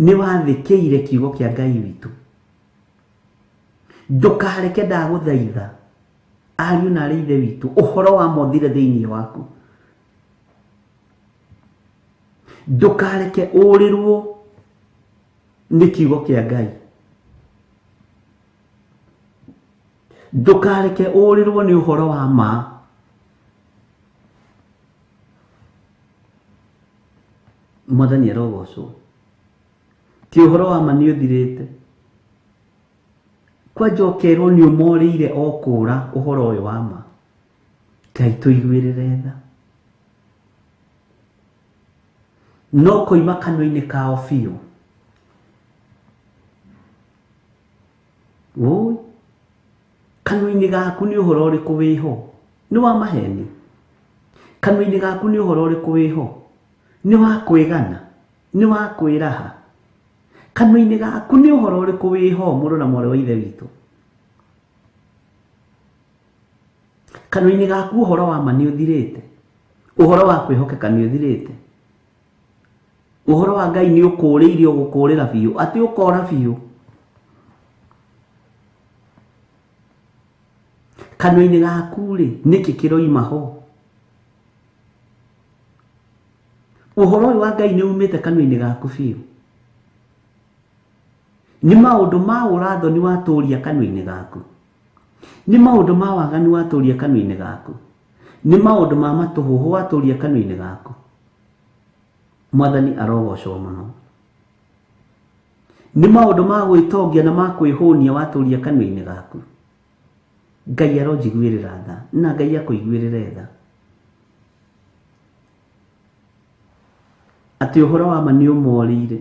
nĩ wathĩkĩire kiugo kĩa Ngai witũ. Ndũkareke ndagũthaitha ariũ na arĩ ithe witũ ũhoro wa mothire thĩinĩ waku. Ndũkareke ũrĩrwo nĩ kiugo kĩa Ngai. Ndũkareke ũrĩrwo nĩ ũhoro wa ma. Mwathani arogocwo. Ti ũhoro wa ma nĩ ũthirĩte. Kwanja ũkerwo nĩ ũmorĩire o kũra ũhoro ũyũ wa ma. Ngai tũiguĩrĩre tha. No koima kanua-inĩ kao biũ. Woi, kanua-inĩ gaku nĩ ũhoro ũrĩkũ wĩho? Nĩ wa maheni. Kanua-inĩ gaku nĩ ũhoro ũrĩkũ wĩho? Nĩ wa kwĩgana, nĩ wa kwĩraha. Kanua-inĩ gaku nĩ ũhoro ũrĩkũ wĩho, mũrũ na mwarĩ wa ithe witũ? Kanua-inĩ gaku ũhoro wa ma nĩ ũthirĩte. Ũhoro wa kwĩhokeka nĩ ũthirĩte. Ũhoro wa Ngai nĩ ũkũrĩire ũgũkũrĩra biũ, atĩ ũkora biũ. Kanua-inĩ gaku rĩ, nĩkĩ kĩroima ho? Ũhoro ũyũ wa Ngai nĩ umĩte kanua-inĩ gaku biũ. Nĩ maũndũ ma ũrathoni watũria kanua-inĩ gaku. Nĩ maũndũ ma waganu watũria kanua-inĩ gaku. Nĩ maũndũ ma matũhũhũ watũria kanua-inĩ gaku. Mwathani arogocwo mũno. Nĩ maũndũ ma gwĩtongia na ma kwĩhũnia watũria kanua-inĩ gaku. Ngai aronjiguĩrĩra tha na Ngai akũiguĩrĩre tha. Atĩ ũhoro wa ma nĩ ũmorĩire.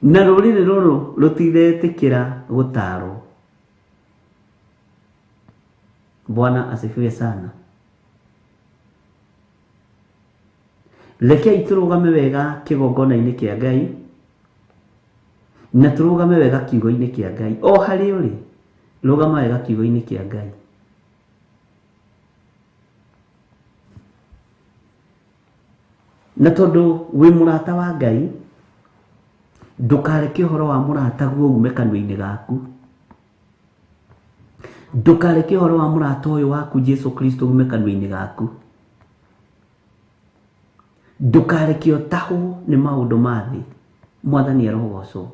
Na rũrĩrĩ rũrũ rũtiretĩkĩra gũtarwo. Bwana asifiwe sana. Rekei tũrũgame wega kĩgongona-inĩ kĩa Ngai na tũrũgame wega kiugo-inĩ kĩa Ngai. O harĩa ũrĩ, rũgama wega kiugo-inĩ kĩa Ngai. Na tondũ wĩ mũrata wa Ngai, ndũkareke ũhoro wa mũrataguo ume kanua-inĩ gaku. Ndũkareke ũhoro wa mũrata ũyũ waku Jesu Kristo ume kanua-inĩ gaku. Ndũkareke ũtahwo nĩ maũndũ ma thĩ. Mwathani arogocwo.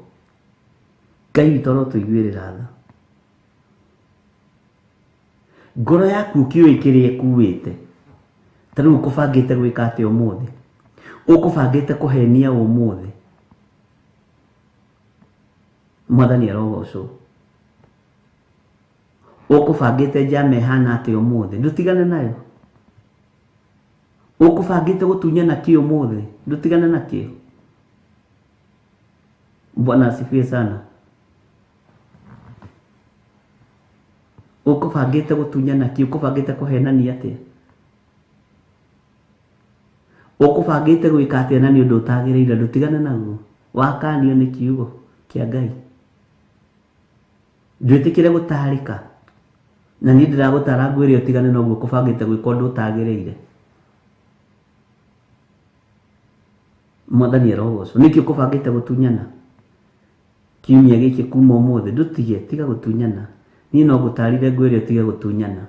Ngai witũ arotũiguĩrĩra tha. Ngoro yaku ũkĩũĩ kĩrĩa ĩkuĩte. Ta rĩu ũkũbangĩte gwĩka atĩa ũmũthĩ? Ũkũbangĩte kũhenia ũmũthĩ? Mwathani arogocwo. Ũkũbangĩte njama ĩhana atĩa ũmũthĩ? Ndũtigane nayo. Ũkũbangĩte gũtunyana kĩ ũmũthĩ? Ndũtigane nakĩo. Bwana asifiwe sana. Ũkũbangĩte gũtunyana kĩ? Ũkũbangĩte kũhenania atĩa? Ũkũbangĩte gwĩka atĩa na nĩ ũndũ ũtagĩrĩire? Ndũtigane naguo. Wakanio nĩ kiugo kĩa Ngai. Ndwĩtĩkĩre gũtarĩka. Na niĩ ndĩragũtara ngwĩre ũtigane na ũguo ũkũbangĩte gwĩka ũndũ ũtagĩrĩire. Mwathani arogocwo. Nĩkĩ ũkũbangĩte gũtunyana? Kiumia gĩkĩ kuma ũmũthĩ ndũtige, tiga gũtunyana. Niĩ no ngũtarire ngwĩre ũtige gũtunyana.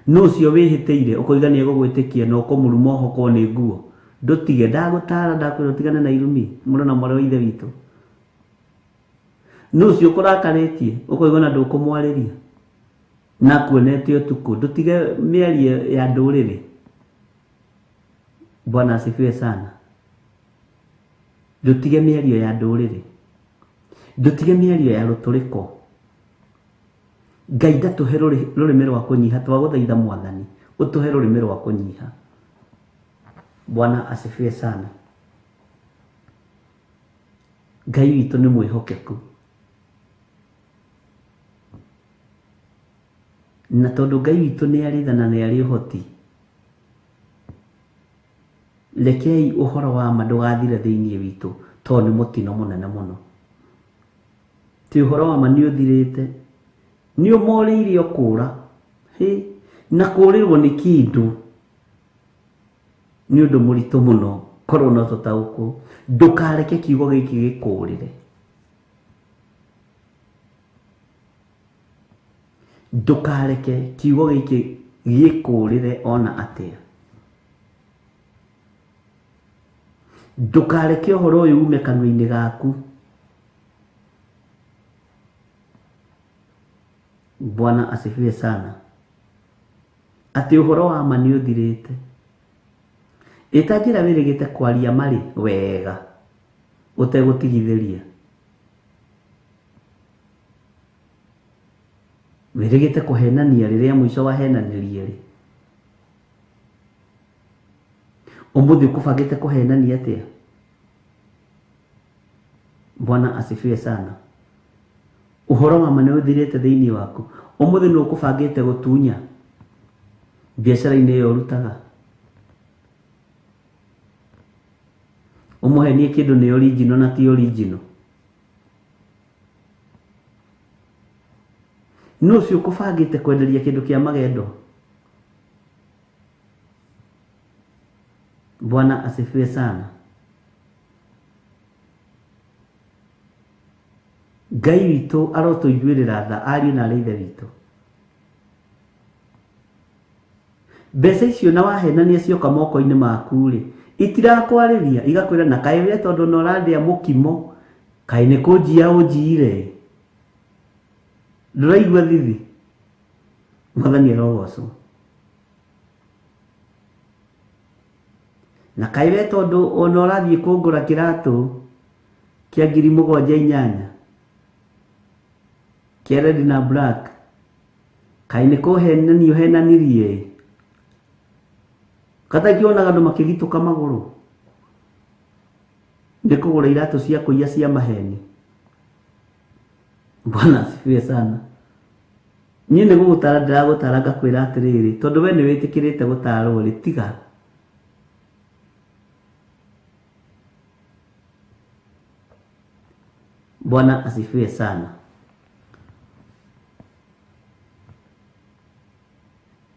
Nũ ũcio wĩhĩtĩire ũkoiga nĩ egũgwĩtĩkia na ũkũmũruma ũhokwo nĩ nguo? Ndũtige, ndagũtara ndakwĩra ũtigane na irumi, mũrũ na mwarĩ wa ithe witũ. Nũ ũcio ũkũrakarĩtie ũkoiga na ndũkũmwarĩria na akuonete ũtukũ? Ndũtige mĩario ya ndũrĩrĩ. Bwana asifiwe sana. Ndũtige mĩario ya ndũrĩrĩ. Ndũtige mĩario ya rũtũrĩko. Ngai ndatũhe rũrĩmĩ rwa kũnyiha, twagũthaitha Mwathani ũtũhe rũrĩmĩ rwa kũnyiha. Bwana asifiwe sana. Ngai witũ nĩ mwĩhokeku. Na tondũ Ngai witũ nĩ arĩ tha na nĩ arĩ ũhoti, Rekei ũhoro wa ma ndũgathire thĩinĩ witũ tondũ nĩ mũtino mũnene mũno. Ti ũhoro wa ma nĩ ũthirĩte, nĩ ũmorĩire ũkũra. Hĩ, na kũrĩrwo nĩ kĩndũ nĩ ũndũ mũritũ mũno korwo no tũtaũkwo. Ndũkareke kiugo gĩkĩ gĩkũrĩre. Ndũkareke kiugo gĩkĩ gĩkũrĩre ona atĩa. Ndũkareke ũhoro ũyũ ume kanua-inĩ gaku. Bwana asifiwe sana. Atĩ ũhoro wa ma nĩ ũthirĩte. Ĩta njĩra wĩrĩgĩte kwaria marĩ wega ũtegũtigithĩria. Wĩrĩgĩte kũhenania rĩrĩa mũico wahenanirie rĩ. Ũmũthĩ ũkũbangĩte kũhenania atĩa? Bwana asifiwe sana. Ũhoro wa ma nĩ ũthirĩte thĩinĩ waku. Ũmũthĩ nĩ ũkũbangĩte gũtunya biacara-inĩ ĩyo ũrutaga. Ũmũhenie kĩndũ nĩ original na ti original. Nũ ũcio ũkũbangĩte kwenderia kĩndũ kĩa magendo? Bwana asifiwe sana. Ngai witũ arotũiguĩrĩra tha ariũ na arĩ ithe witũ. Mbeca icio na wahenania cioka moko-inĩ maku rĩ, itirakwarĩria igakwĩra na kaĩ we tondũ na ũrarĩa mũkimo, kaĩ nĩ kũnjia ũnjiire. Ndũraigua thithi? Mwathani arogocwo. Na kaĩ we tondũ ona ũrathiĩ kũngũra kĩratũ kĩa 7,800 kĩa red na black, kaĩ nĩ kũhenania ũhenanirie. Katakĩonaga andũ makĩgitũka magũrũ nĩ kũgũra iratũ cia kũiya cia maheni. Bwana asifiwe sana. Niĩ nĩ gũgũtara ndĩragũtara ngakwĩra atĩrĩrĩ, tondũ we nĩ wĩtĩkĩrĩte gũtarwo rĩ, tiga. Bwana asifiwe sana.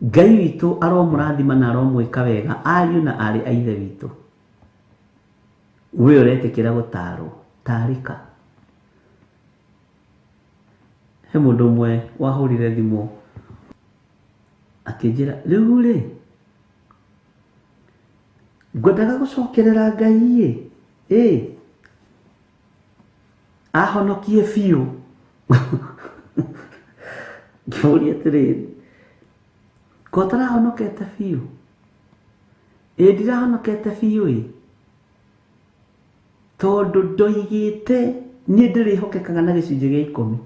Ngai witũ aromũrathima na aromwĩka wega ariũ na arĩ a ithe witũ. We ũretĩkĩra gũtarwo, tarĩka. He mũndũ ũmwe wahũrire thimũ akĩnjĩra, rĩu rĩ ngwendaga gũcokerera Ngai ĩ, ahonokie biũ. Ngĩmũria atĩrĩrĩ, ko ũtarahonokete biũ? Ĩ ndirahonokete biũ ĩ, tondũ ndoigĩte niĩ ndĩrĩhokekaga na gĩcunjĩ gĩa 10.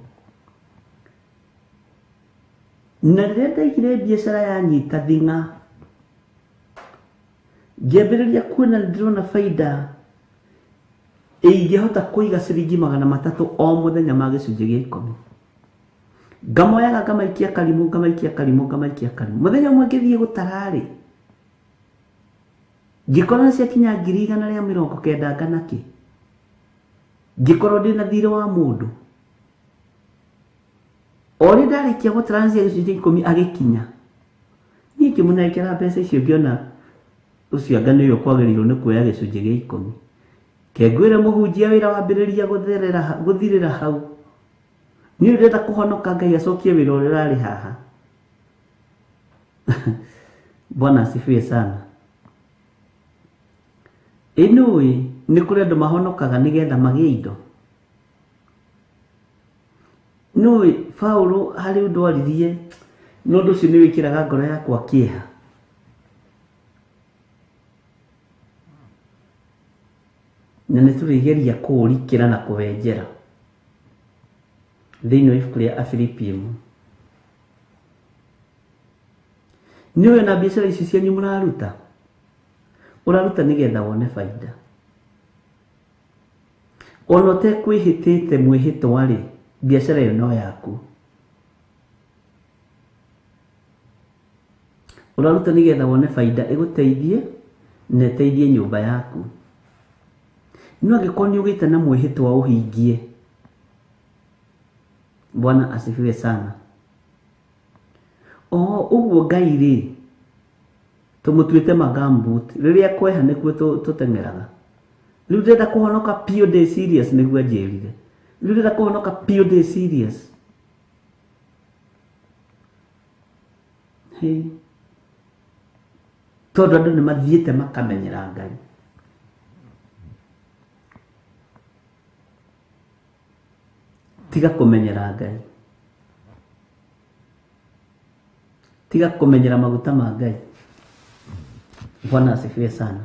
Na rĩrĩa ndaigire biacara yanyita thing'a, ngĩambĩrĩria kuona ndĩrona baida ingĩhota kũiga ciringi 300 o mũthenya ma gĩcunjĩ gĩa 10. Ngamoyaga ngamaikia karimũ, ngamaikia karimũ, ngamaikia karimũ. Mũthenya ũmwe ngĩthiĩ gũtara rĩ, ngĩkora nĩ ciakinya 190,000 ngana kĩ. Ngĩkorwo ndĩna thirĩ wa mũndũ. O rĩ ndarĩkia gũtara nĩ cia gĩcunjĩ 10 agĩkinya. Niĩ ngĩmũnengera mbeca icio ngĩona ũcio anga nĩwe ũkwagĩrĩirwo nĩ kuoya gĩcunjĩ gĩa 10. Kengwĩre mũhunjia wĩra wambĩrĩria gũthirĩra hau. Niĩ ndĩrenda kũhonoka Ngai acokie wĩra ũrĩa ũrarĩ haha. Bwana asifiwe sana. Ĩ nĩũĩ nĩ kũrĩ andũ mahonokaga nĩgetha magĩe indo. Nĩũĩ Paũlũ harĩ ũndũ aririe, na ũndũ ũcio nĩ wĩkĩraga ngoro yakwa kĩeha. Na nĩ tũrĩgeria kũũrikĩra na kũwenjera thĩinĩ wa ibuku rĩa Afilipi 1. Nĩũĩ na biacara ici cianyu mũraruta, ũraruta nĩgetha wone baida. Ona ũtekwĩhĩtĩte mwĩhĩtwa rĩ, biacara ĩyo no yaku. Ũraruta nĩgetha wone baida ĩgũteithie na ĩteithie nyũmba yaku. No angĩkorwo nĩ ũgĩte na mwĩhĩtwa ũhingie. Bwana asifiwe sana. O ũguo Ngai rĩ, tũmũtuĩte magambut, rĩrĩa kweha nĩkuo tũteng'eraga. Rĩu ndĩrenda kũhonoka piũ ndĩ serious, nĩguo anjĩrire. Rĩu ndĩrenda kũhonoka piũ ndĩ serious. Hey. Tondũ andũ nĩ mathiĩte makamenyera Ngai. Tiga kũmenyera Ngai. Tiga kũmenyera maguta ma Ngai. Bwana asifiwe sana.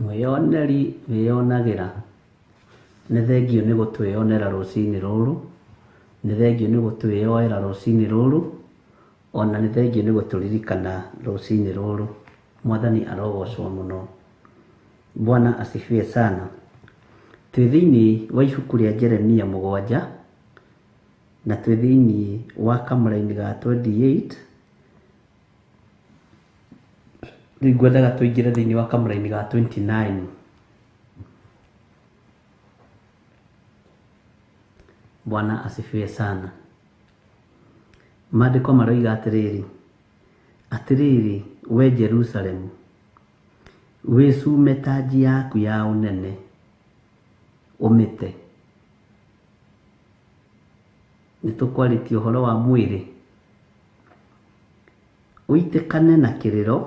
Mwĩyoneri wĩyonagĩra. Nĩ thengio nĩ gũtwĩyonera rũcinĩ rũrũ, nĩ thengio nĩ gũtwĩyoera rũcinĩ rũrũ, ona nĩ thengio nĩ gũtũririkana rũcinĩ rũrũ. Mwathani arogocwo mũno. Bwana asifiwe sana. Twĩ thĩinĩ wa ibuku rĩa Jeremia 7 na twĩ thĩinĩ wa kamũraini ga 28. Rĩu ngwendaga tũingĩre thĩinĩ wa kamũraini ga 29. Bwana asifiwe sana. Maandĩko maroiga atĩrĩrĩ, atĩrĩrĩ we Jerusalemu, wĩcume tanji yaku ya ũnene ũmĩte. Nĩ tũkwarĩtie ũhoro wa mwĩrĩ. Ũitĩkane na kĩrĩro,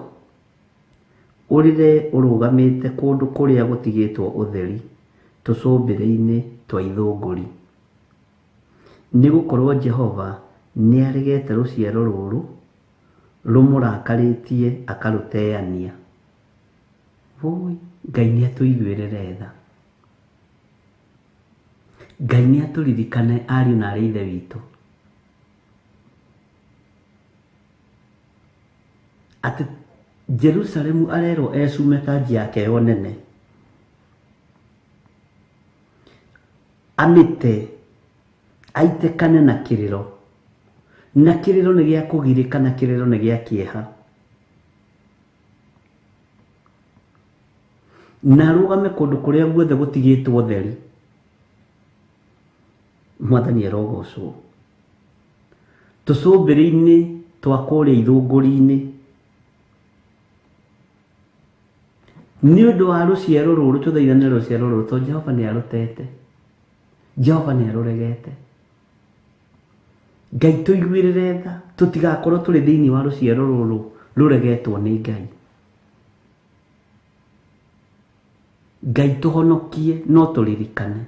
ũrĩre ũrũgamĩte kũndũ kũrĩa gũtigĩtwo ũtheri, tũcũmbĩrĩ-inĩ twa ithũngũri. Nĩ gũkorwo Jehova nĩaregete rũciaro rũrũ rũmũrakarĩtie akarũteania. Woi, Ngai nĩatũiguĩrĩre tha. Ngai nĩatũririkane ariũ na aarĩ a Ithe witũ. Atĩ Jerusalemu arerwo ecume tanji yake ya ũnene, amĩte, aitĩkane na kĩrĩro. Na kĩrĩro nĩ gĩa kũgirĩka, na kĩrĩro nĩ gĩa kĩeha. Na arũgame kũndũ kũrĩa guothe gũtigĩtwo ũtheri. Mwathani arogocwo. Tũcũmbĩrĩ-inĩ twa kũrĩa ithũngũri-inĩ. Nĩ ũndũ wa rũciaro rũrũ, tũthaithane rũciaro rũrũ, tondũ Jehova nĩ arũtete. Jehova nĩ arũregete. Ngai tũiguĩrĩre tha, tũtigakorwo tũrĩ thĩinĩ wa rũciaro rũrũ rũregetwo nĩ Ngai. Ngai tũhonokie, no tũririkane.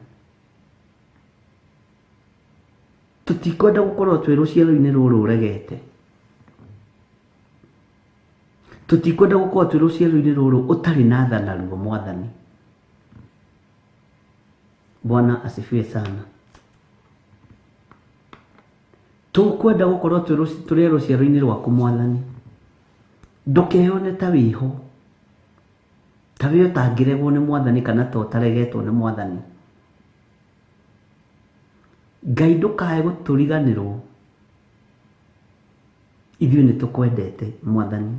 Tũtikwenda gũkorwo twĩ rũciaro-inĩ rũrũ rũregete. Tũtikwenda gũkorwo twĩ rũciaro-inĩ rũrũ ũtarĩ na tha naruo Mwathani. Bwana asifiwe sana. Tũkwenda gũkorwo tũrĩ rũciaro-inĩ rwaku Mwathani. Ndũkeyone ta wĩho, ta wĩ ũtangĩregwo nĩ Mwathani kana ta ũtaregetwo nĩ Mwathani. Ngai ndũkae gũtũriganĩrwo. Ithuĩ nĩ tũkwendete Mwathani.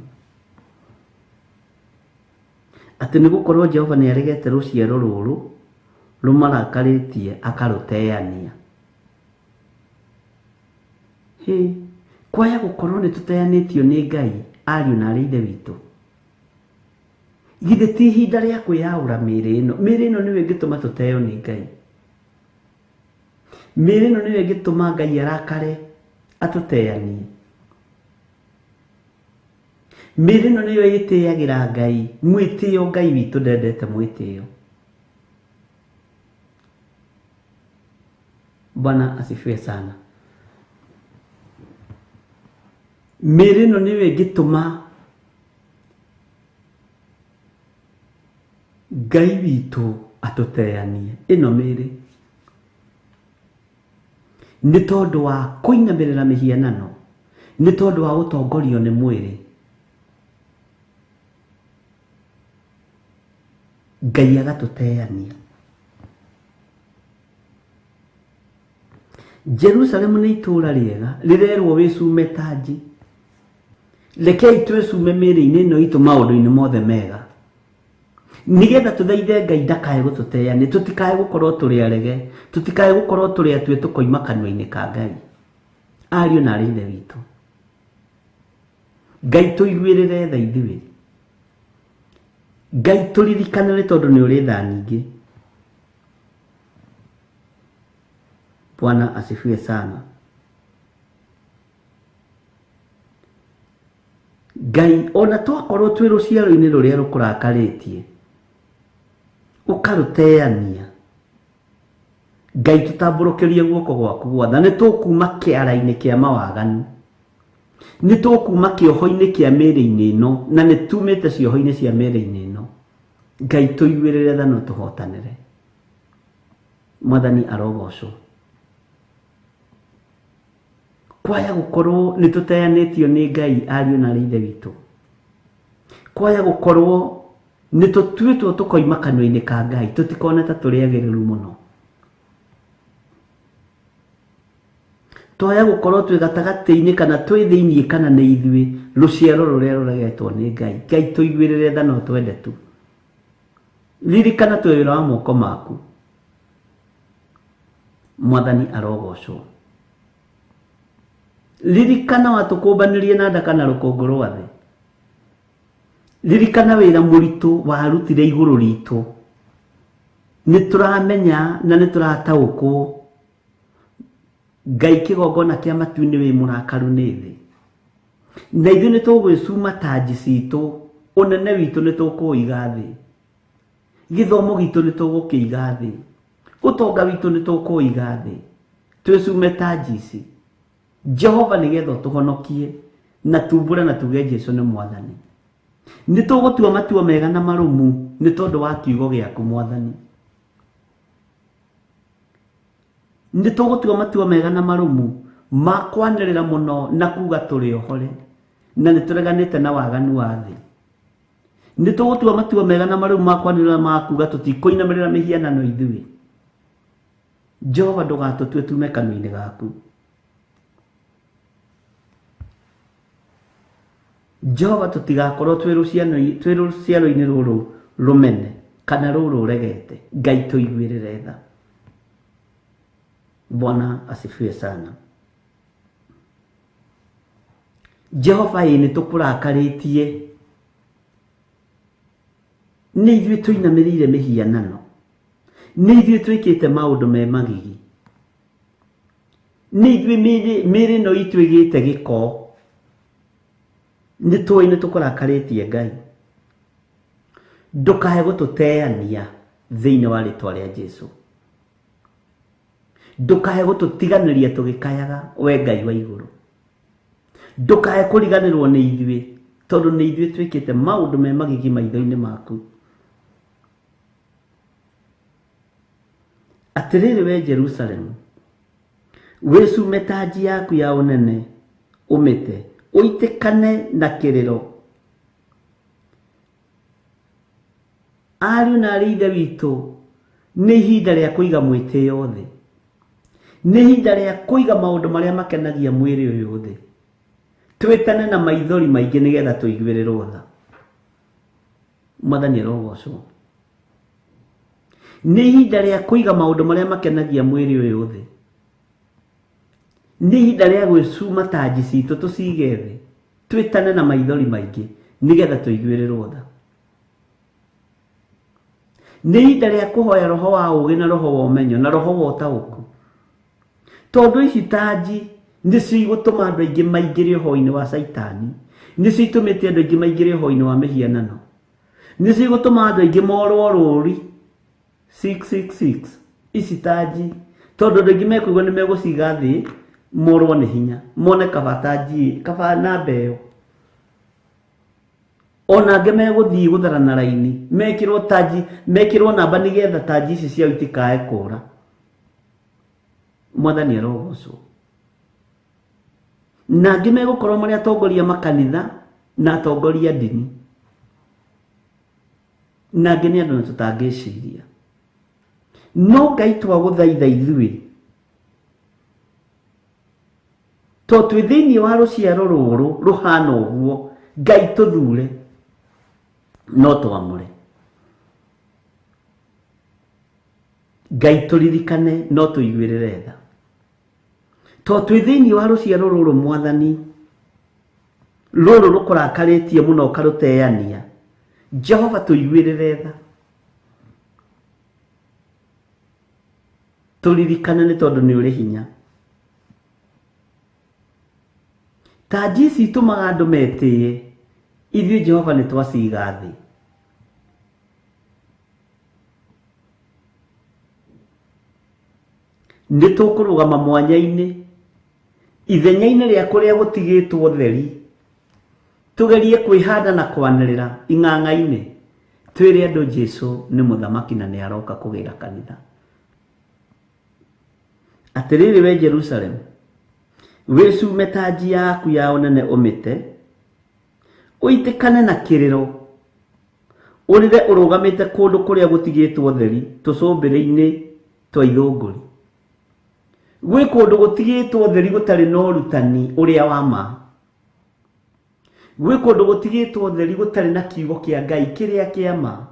Atĩ nĩ gũkorwo Jehova nĩ aregete rũciaro rũrũ rũmarakarĩtie akarũteania. Hĩ, kwaya gũkorwo nĩ tũteanĩtio nĩ Ngai, ariũ na aarĩ a Ithe witũ. Githĩ ti ihinda rĩa kwĩyaũra mĩĩrĩ ĩno? Mĩĩrĩ ĩno nĩyo ĩngĩtũma tũteo nĩ Ngai. Mĩĩrĩ ĩno nĩyo ĩngĩtũma Ngai arakare atũteanie. Mĩĩrĩ ĩno nĩyo ĩtĩagĩra Ngai. Mwĩtĩo Ngai witũ ndendete mwĩtĩo. Bwana asifiwe sana. Mĩĩrĩ ĩno nĩyo ĩngĩtũma Ngai witũ atũteanie. Ĩno mĩĩrĩ nĩ tondũ wa kũinamĩrĩra mĩhianano, nĩ tondũ wa gũtongorio nĩ mwĩrĩ. Ngai agatũteania. Jerusalemu nĩ itũũra rĩega rĩrerwo wĩcume tanji. Rekei twĩcume mĩĩrĩ-inĩ ĩno itũ maũndũ-inĩ mothe mega, nĩgetha tũthaithe Ngai ndakae gũtũteania, tũtikae gũkorwo tũrĩ arege, tũtikae gũkorwo tũrĩ atue tũkoima kanua-inĩ ka Ngai. Ariũ na arĩ Ithe witũ, Ngai tũiguĩrĩre tha ithuĩ, Ngai tũririkanĩre tondũ nĩ ũrĩ tha nyingĩ. Bwana asifiwe sana. Ngai ona twakorwo twĩ rũciaro-inĩ rũrĩa rũkũrakarĩtie, ũkarũteania, Ngai tũtambũrũkĩrie guoko gwaku gwatha. Nĩ tũkuma kĩara-inĩ kĩa mawaganu, nĩ tũkuma kĩoho-inĩ kĩa mĩĩrĩ-inĩ ĩno, na nĩ tumĩte cioho-inĩ cia mĩĩrĩ-inĩ ĩno. Ngai tũiguĩrĩre tha na ũtũhotanĩre. Mwathani arogocwo. Kwaya gũkorwo nĩ tũteanĩtio nĩ Ngai, ariũ na arĩ Ithe witũ, kwaya gũkorwo nĩ tũtuĩtwo tũkoima kanua-inĩ ka Ngai, tũtikone ta tũrĩ agĩrĩru mũno. Twaya gũkorwo twĩ gatagatĩ-inĩ kana twĩ thĩiniĩ kana nĩ ithuĩ rũciaro rũrĩa rũregetwo nĩ Ngai. Ngai tũiguĩrĩre tha na ũtwende tu. Ririkana twĩ wĩra wa moko maku. Mwathani arogocwo. Ririkana watũkũmbanĩrie na ndaka na rũkũngũ rwa thĩ. Ririkana wĩra mũritũ warutire igũrũ ritũ. Nĩ tũramenya na nĩ tũrataũkwo Ngai kĩgongona kĩa matu-inĩ wĩ mũrakaru nĩ thĩ. Na ithuĩ nĩ tũgwĩcuma tanji citũ, ũnene witũ nĩ tũkũũiga thĩ, gĩthomo gitũ nĩ tũgũkĩiga thĩ, ũtonga witũ nĩ tũkũũiga thĩ, twĩcume tanji ici. Jehova nĩgetha ũtũhonokie na tumbũre na tuge Jesu nĩ Mwathani. Nĩ tũgũtua matua mega na marũmu nĩ tondũ wa kiugo gĩaku Mwathani. Nĩ tũgũtua matua mega na marũmu ma kwanĩrĩra mũno na kuga tũrĩ ohore na nĩ tũreganĩte na waganu wa thĩ. Nĩ tũgũtua matua mega na marũmu ma kwanĩrĩra ma kuga tũtikũinamĩrĩra mĩhianano ithuĩ. Jehova ndũgatũtue tume kanua-inĩ gaku. Jehova tũtigakorwo twĩ rũciaro-inĩ rũrũ rũmene kana rũrũ rũregete. Ngai tũiguĩrĩre tha. Bwana asifiwe sana. Jehova ĩ nĩ tũkũrakarĩtie, nĩ ithuĩ tũinamĩrĩire mĩhianano, nĩ ithuĩ twĩkĩte maũndũ me magigi, nĩ ithuĩ mĩĩrĩ ĩno itũ ĩgĩte gĩko. Nĩ tũĩ nĩ tũkũrakarĩtie Ngai. Ndũkae gũtũteania thĩinĩ wa rĩtwa rĩa Jesu. Ndũkae gũtũtiganĩria tũgĩkayaga we Ngai wa igũrũ. Ndũkae kũriganĩrwo nĩ ithuĩ, tondũ nĩ ithuĩ twĩkĩte maũndũ me magigi maitho-inĩ maku. Atĩrĩrĩ we Jerusalemu, wĩcume tanji yaku ya ũnene, ũmĩte, ũitĩkane na kĩrĩro. Ariũ na arĩ Ithe witũ, nĩ ihinda rĩa kũiga mwĩtĩo thĩ. Nĩ ihinda rĩa kũiga maũndũ marĩa makenagia mwĩrĩ ũyũ thĩ. Twĩtane na maithori maingĩ nĩgetha tũiguĩrĩrwo tha. Mwathani arogocwo. Nĩ ihinda rĩa kũiga maũndũ marĩa makenagia mwĩrĩ ũyũ thĩ. Nĩ ihinda rĩa gwĩcuma tanji citũ tũcige thĩ, twĩtane na maithori maingĩ nĩgetha tũiguĩrĩrwo tha. Nĩ ihinda rĩa kũhoya roho wa ũũgĩ na roho wa ũmenyo na roho wa ũtaũku, tondũ ici tanji nĩcio igũtũma andũ aingĩ maingĩre ũhoro-inĩ wa Caitani, nĩcio itũmĩte andũ aingĩ maingĩre ũhoro-inĩ wa mĩhianano, nĩcio igũtũma andũ aingĩ morwo rũri 666 ici tanji, tondũ andũ aingĩ mekũigua nĩ megũciga thĩ morwo nĩ hinya, mone kaba tanji, kaba namba ĩyo. Ona angĩ megũthiĩ gũtharana raini, mekĩrwo tanji, mekĩrwo namba nĩgetha tanji ici ciao itikae kũra. Mwathani arogocwo. Na angĩ megũkorwo marĩ atongoria makanitha na atongoria ndini, na angĩ nĩ andũ na tũtangĩciria. No Ngai twagũthaitha ithuĩ To twĩ thĩinĩ wa rũciaro rũrũ rũhana ũguo, Ngai tũthure no twamũre. Ngai tũririkane no tũiguĩrĩre tha. To twĩ thĩinĩ wa rũciaro rũrũ Mwathani, rũrũ rũkũrakarĩtie mũno ũkarũteania, Jehova tũiguĩrĩre tha. Tũririkane nĩ tondũ nĩ ũrĩ hinya. Tanji ici itũmaga andũ metĩĩe, ithuĩ Jehova nĩ twaciga thĩ. Nĩ tũkũrũgama mwanya-inĩ, ithenya-inĩ rĩa kũrĩa gũtigĩtwo theri, tũgerie kwĩhanda na kwanĩrĩra ing'ang'a-inĩ, twĩre andũ Jesu nĩ mũthamaki na nĩ aroka kũgĩra kanitha. Atĩrĩrĩ we Jerusalemu, wĩcume tanji yaku ya ũnene ũmĩte, ũitĩkane na kĩrĩro, ũrĩre ũrũgamĩte kũndũ kũrĩa gũtigĩtwo theri tũcũmbĩrĩ-inĩ twa ithũngũri. Gwĩ kũndũ gũtigĩtwo theri gũtarĩ na ũrutani ũrĩa wa ma. Gwĩ kũndũ gũtigĩtwo theri gũtarĩ na kiugo kĩa Ngai kĩrĩa kĩa ma.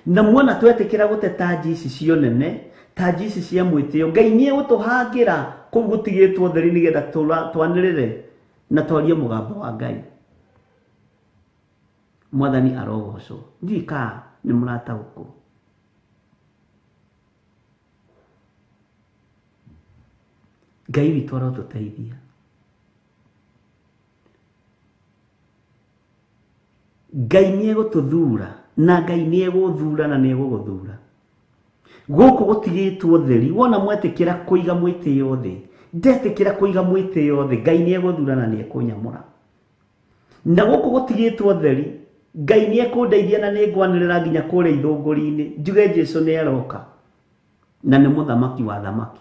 Na muona twetĩkĩra gũte tanji ici cia ũnene, tanji ici cia mwĩtĩo, Ngai nĩ egũtũhangĩra kũu gũtigĩtwo theri nĩgetha twanĩrĩre na twarie mũgambo wa Ngai. Mwathani arogocwo. Ndiũĩ kana nĩ mũrataũkwo. Ngai witũ arotũteithia. Ngai nĩ egũtũthura na Ngai nĩ egũthura na nĩ egũgũthura. Gũkũ gũtigĩtwo theri, wona mwetĩkĩra kũiga mwĩtĩo thĩ, ndetĩkĩra kũiga mwĩtĩo thĩ, Ngai nĩ egũthura na nĩ ekũnyamũra. Na gũkũ gũtigĩtwo theri, Ngai nĩ ekũndeithia na nĩ ngwanĩrĩra nginya kũrĩa ithũngũri-inĩ, njuge Jesu nĩ aroka na nĩ mũthamaki wa thamaki.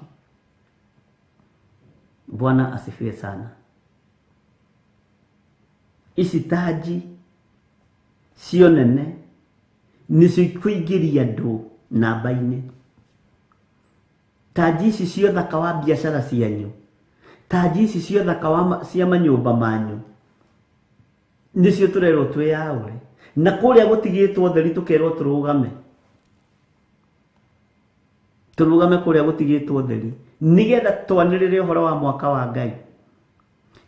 Bwana asifiwe sana. Ici tanji cio nene nĩcio ikũingĩria andũ namba-inĩ. Tanji ici cia ũthaka wa biacara cianyu, tanji ici cia ũthaka wa cia manyũmba manyu, nĩcio tũrerwo twĩyaũre. Na kũrĩa gũtigĩtwo theri tũkerwo tũrũgame. Tũrũgame kũrĩa gũtigĩtwo theri nĩgetha twanĩrĩre ũhoro wa mwaka wa Ngai,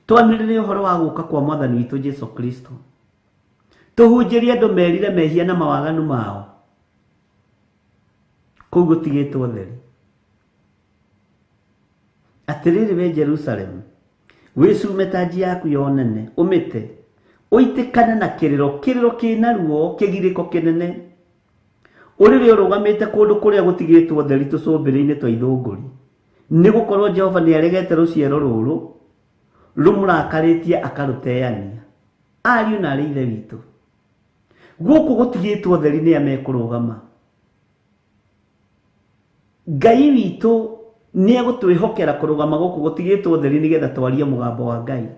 twanĩrĩre ũhoro wa gũka kwa Mwathani witũ Jesu Kristo, tũhunjĩrie andũ merire mehia na mawaganu mao kũu gũtigĩtwo theri. Atĩrĩrĩ we Jerusalemu, wĩcume tanji yaku ya ũnene, ũmĩte, ũitĩkane na kĩrĩro, kĩrĩro kĩna ruo, kĩgirĩko kĩnene, ũrĩre ũrũgamĩte kũndũ kũrĩa gũtigĩtwo theri tũcũmbĩrĩ-inĩ twa ithũngũri, nĩ gũkorwo Jehova nĩ aregete rũciaro rũrũ rũmũrakarĩtie akarũteania. Ariũ na arĩ ithe witũ, gũkũ gũtigĩtwo theri nĩ a mekũrũgama. Ngai witũ nĩ egũtwĩhokera kũrũgama gũkũ gũtigĩtwo theri nĩgetha twarie mũgambo wa Ngai.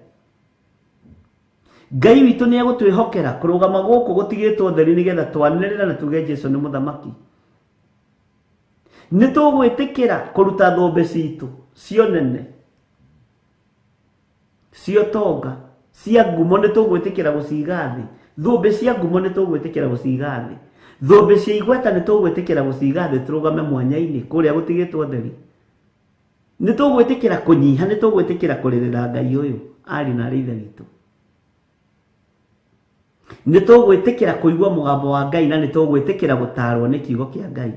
Ngai witũ nĩ egũtwĩhokera kũrũgama gũkũ gũtigĩtwo theri nĩgetha twanĩrĩre na tuge Jesu nĩ mũthamaki. Nĩ tũgwĩtĩkĩra kũruta thũmbĩ citũ cia ũnene, cia ũtonga, cia ngumo, nĩ tũgwĩtĩkĩra gũciga thĩ. Thũmbĩ cia ngumo nĩ tũgwĩtĩkĩra gũciga thĩ. Thũmbĩ cia igweta nĩ tũgwĩtĩkĩra gũciga thĩ, tũrũgame mwanya-inĩ kũrĩa gũtigĩtwo theri. Nĩ tũgwĩtĩkĩra kũnyiha, nĩ tũgwĩtĩkĩra kũrĩrĩra Ngai ũyũ, ariũ na arĩ ithe witũ. Nĩ tũgwĩtĩkĩra kũigua mũgambo wa Ngai na nĩ tũgwĩtĩkĩra gũtaarwo nĩ kiugo kĩa Ngai.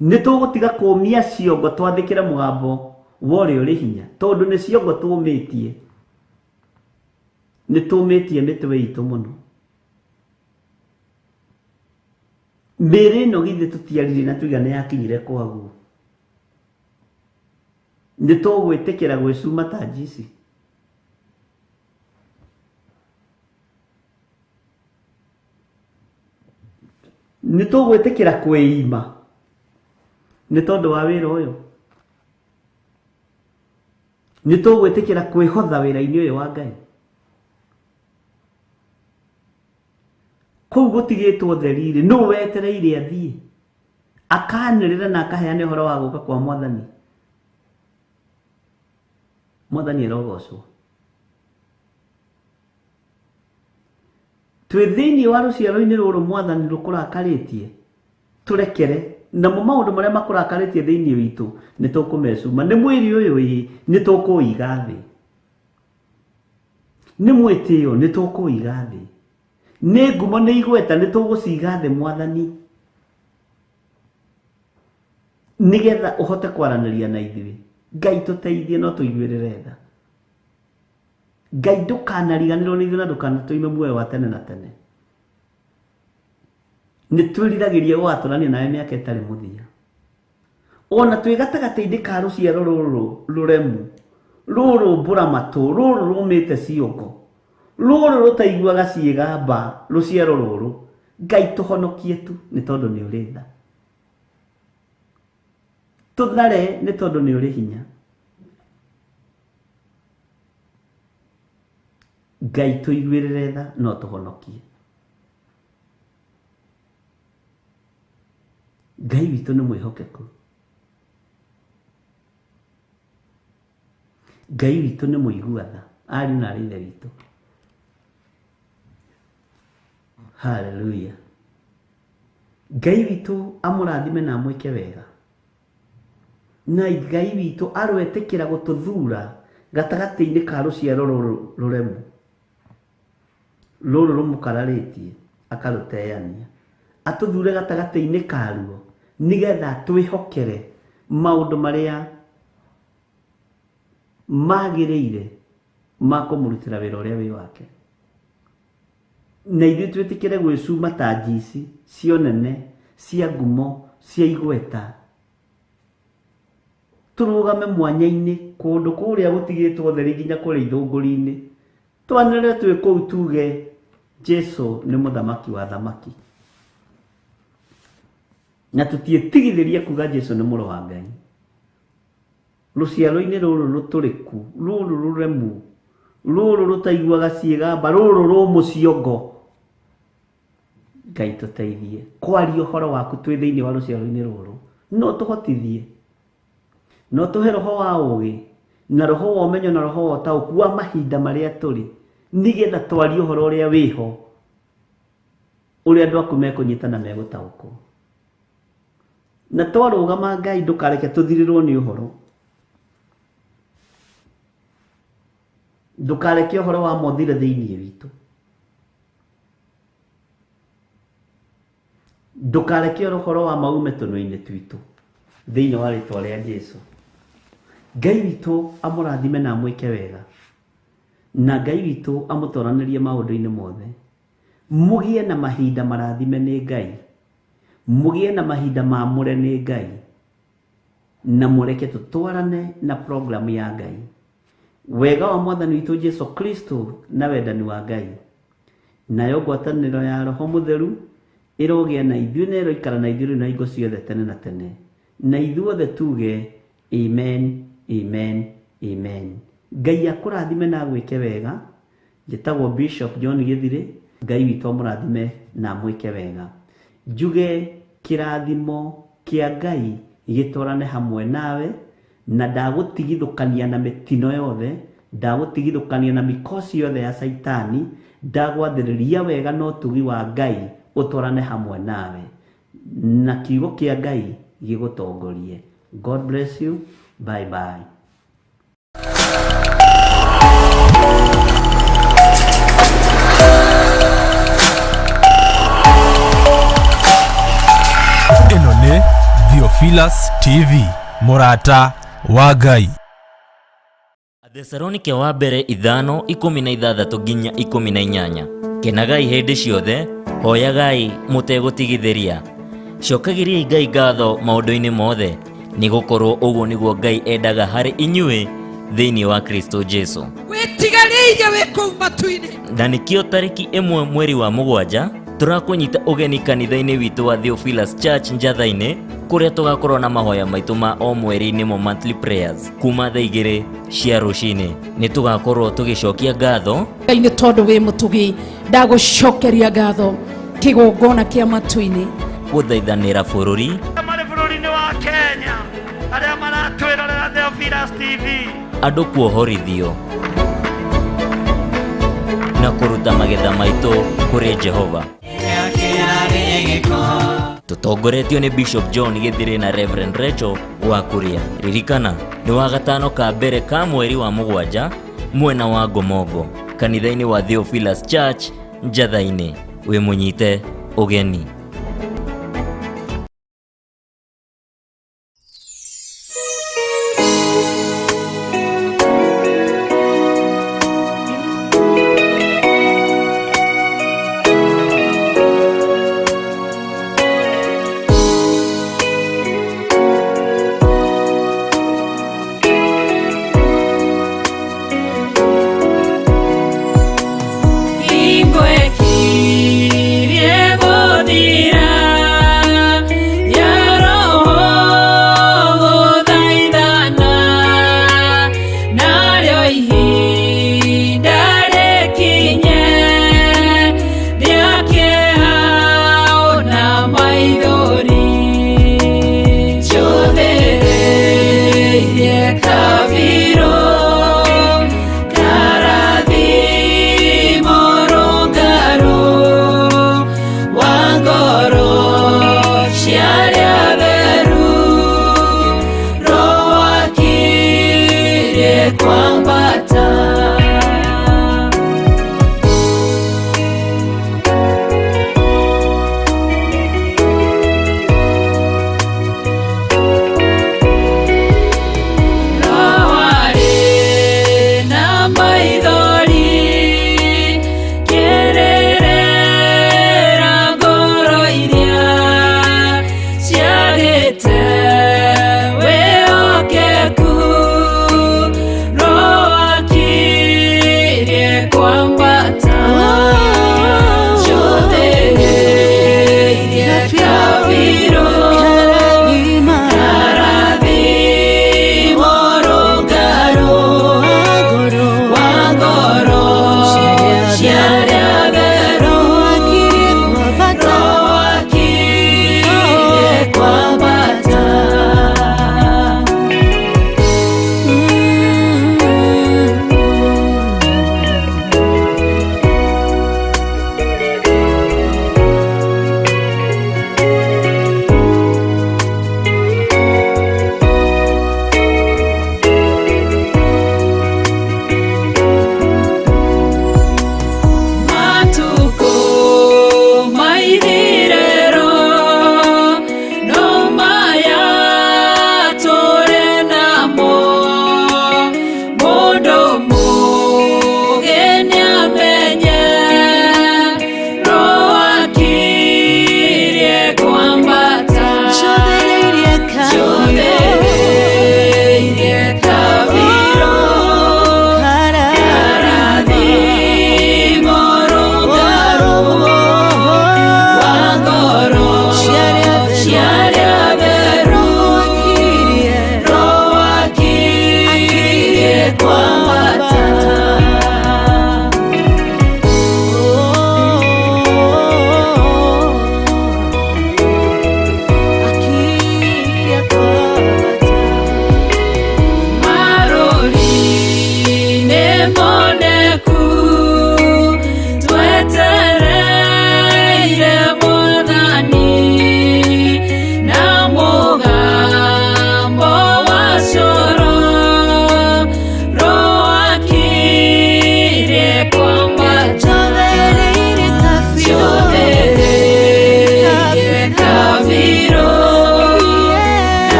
Nĩ tũgũtiga kũũmia ciongo twathĩkĩre mũgambo wa ũrĩa ũrĩ hinya, tondũ nĩ ciongo tũũmĩtie. Nĩ tũũmĩtie mĩtwe itũ mũno. Mĩĩrĩ ĩno githĩ tũtiaririe na tuiga nĩ yakinyire kwaguo. Nĩ tũgwĩtĩkĩra gwĩcuma tanji ici. Nĩ tũgwĩtĩkĩra kwĩima nĩ tondũ wa wĩra ũyũ. Nĩ tũgwĩtĩkĩra kwĩhotha wĩra-inĩ ũyũ wa Ngai. Kũu gũtigĩtwo theri-rĩ, nũ wetereire athiĩ akanĩrĩra na akaheana ũhoro wa gũka kwa Mwathani? Mwathani arogocwo. Twĩ thĩinĩ wa rũciaro-inĩ rũrũ Mwathani rũkũrakarĩtie, tũrekere namo maũndũ marĩa makũrakarĩtie thĩinĩ witũ nĩ tũkũmecuma. Nĩ mwĩrĩ ũyũ ĩ nĩ tũkũũiga thĩ, nĩ mwĩtĩo nĩ tũkũũiga thĩ, nĩ ngumo nĩ igweta nĩ tũgũciga thĩ Mwathani, nĩgetha ũhote kwaranĩria na ithuĩ. Ngai tũteithie no tũiguĩrĩre tha. Ngai ndũkanariganĩrwo nĩ ithuĩ na ndũkanatũime muoyo wa tene na tene. Nĩ twĩriragĩria gũgatũrania nawe mĩaka ĩtarĩ mũthia. Ona twĩ gatagatĩ-inĩ ka rũciaro rũrũ rũremu, rũrũ mbũramatũ, rũrũ rũmĩte ciongo, rũrũ rũtaiguaga ciĩgamba, rũciaro rũrũ, Ngai tũhonokie tu nĩ tondũ nĩ ũrĩ tha. Tũthare nĩ tondũ nĩ ũrĩ hinya. Ngai tũiguĩrĩre tha no tũhonokie. Ngai witũ nĩ mwĩhokeku. Ngai witũ nĩ mũigua tha, ariũ na aarĩ ithe witũ. Haleluya. Ngai witũ amũrathime na amwĩke wega. Na Ngai witũ aroetĩkĩra gũtũthura gatagatĩ-inĩ ka rũciaro rũrũ rũremu, rũrũ rũmũkararĩtie akarũteania, atũthure gatagatĩ-inĩ karuo nĩgetha twĩhokere maũndũ marĩa magĩrĩire ma kũmũrutĩra wĩra ũrĩa wĩ wake. Na ithuĩ twĩtĩkĩre gwĩcuma ta njici cia ũnene, cia ngumo, cia igweta, tũrũgame mwanya-inĩ kũndũ kũrĩa gũtigĩtwo ũtheri nginya kũrĩa ithũngũri-inĩ, twanĩrĩre twĩ kũu tuge Jesu nĩ mũthamaki wa thamaki, na tũtiĩtigithĩrie kuga Jesu nĩ mũrũ wa Ngai. Rũciaro-inĩ rũrũ rũtũrĩku, rũrũ rũremu, rũrũ rũtaiguaga ciĩgamba, rũrũ rũmũ ciongo, Ngai tũteithie kwaria ũhoro waku twĩ thĩinĩ wa rũciaro-inĩ rũrũ. No tũhotithie, no tũhe roho wa ũũgĩ na roho wa ũmenyo na roho wa ũtaũku wa mahinda marĩa tũrĩ, nĩgetha twarie ũhoro ũrĩa wĩho, ũrĩa andũ aku mekũnyita na megũtaũkwo. Na twarũgama Ngai ndũkareke tũthirĩrwo nĩ ũhoro, ndũkareke ũhoro wa mothire thĩinĩ witũ, ndũkareke ũhoro wa maume tũnua-inĩ twitũ, thĩinĩ wa rĩtwa rĩa Jesu. Ngai witũ amũrathime na amwĩke wega, na Ngai witũ amũtwaranĩrie maũndũ-inĩ mothe. Mũgĩe na mahinda marathime nĩ Ngai, mũgĩe na mahinda mamũre nĩ Ngai, na mũreke tũtwarane na programu ya Ngai. Wega wa Mwathani witũ Jesu Kristo na wendani wa Ngai, nayo ngwatanĩro ya Roho Mũtheru ĩrogĩa na ithuĩ na ĩroikara na ithuĩ rĩu na hingo ciothe tene na tene. Na ithuothe tuge amen, amen, amen. Ngai akũrathime na agwĩke wega. Njĩtagwo Bishop John Gĩthirĩ. Ngai witũ amũrathime na amwĩke wega. Njuge kĩrathimo kĩa Ngai gĩtwarane hamwe nawe, na ndagũtigithũkania na mĩtino yothe, ndagũtigithũkania na mikosi yothe ya Caitani, ndagwathĩrĩria wega na ũtugi wa Ngai ũtwarane hamwe nawe, na kiugo kĩa Ngai gĩgũtongorie. God bless you. Bye bye. Ĩno nĩ Theophilus TV, mũrata wa Ngai. Athesalonike wa mbere 5:16 nginya 18. Kenagai hĩndĩ ciothe, hoyagai mũtegũtigithĩria. Cokagĩriai Ngai ngatho maũndũ-inĩ mothe, nĩgũkorwo ũguo nĩguo Ngai endaga harĩ inyuĩ thĩinĩ wa Kristo Jesu. Wĩtigarĩirie wĩ kũu matu-inĩ. Na nĩkĩo tarĩki 1 mweri wa 7 tũrakũnyita ũgeni kanitha-inĩ witũ wa Theophilus Church Njatha-inĩ, kũrĩa tũgakorwo na mahoya maitũ ma o mweri nĩmo monthly prayers kuma thaa 2 cia rũcinĩ. Nĩ tũgakorwo tũgĩcokia ngatho Ngai nĩ tondũ wĩ mũtugi, ndagũcokeria ngatho kĩgongona kĩa matu-inĩ, gũthaithanĩra bũrũri marĩ bũrũri-inĩ wa Kenya, arĩa maratwĩrorera Theophilus TV. Andũ kuohorithio na kũruta magetha maitũ kũrĩ Jehova. Tũtongoretio nĩ Bishop John Gĩthirĩ na Reverend Rachel wa Kuria. Ririkana nĩ wa gatano ka mbere ka mweri wa mũgwanja mwena wa Ngomongo, kanitha-inĩ wa Theophilus Church Njatha-inĩ. Wĩ mũnyite ũgeni. Hingo ĩkirie gũthira.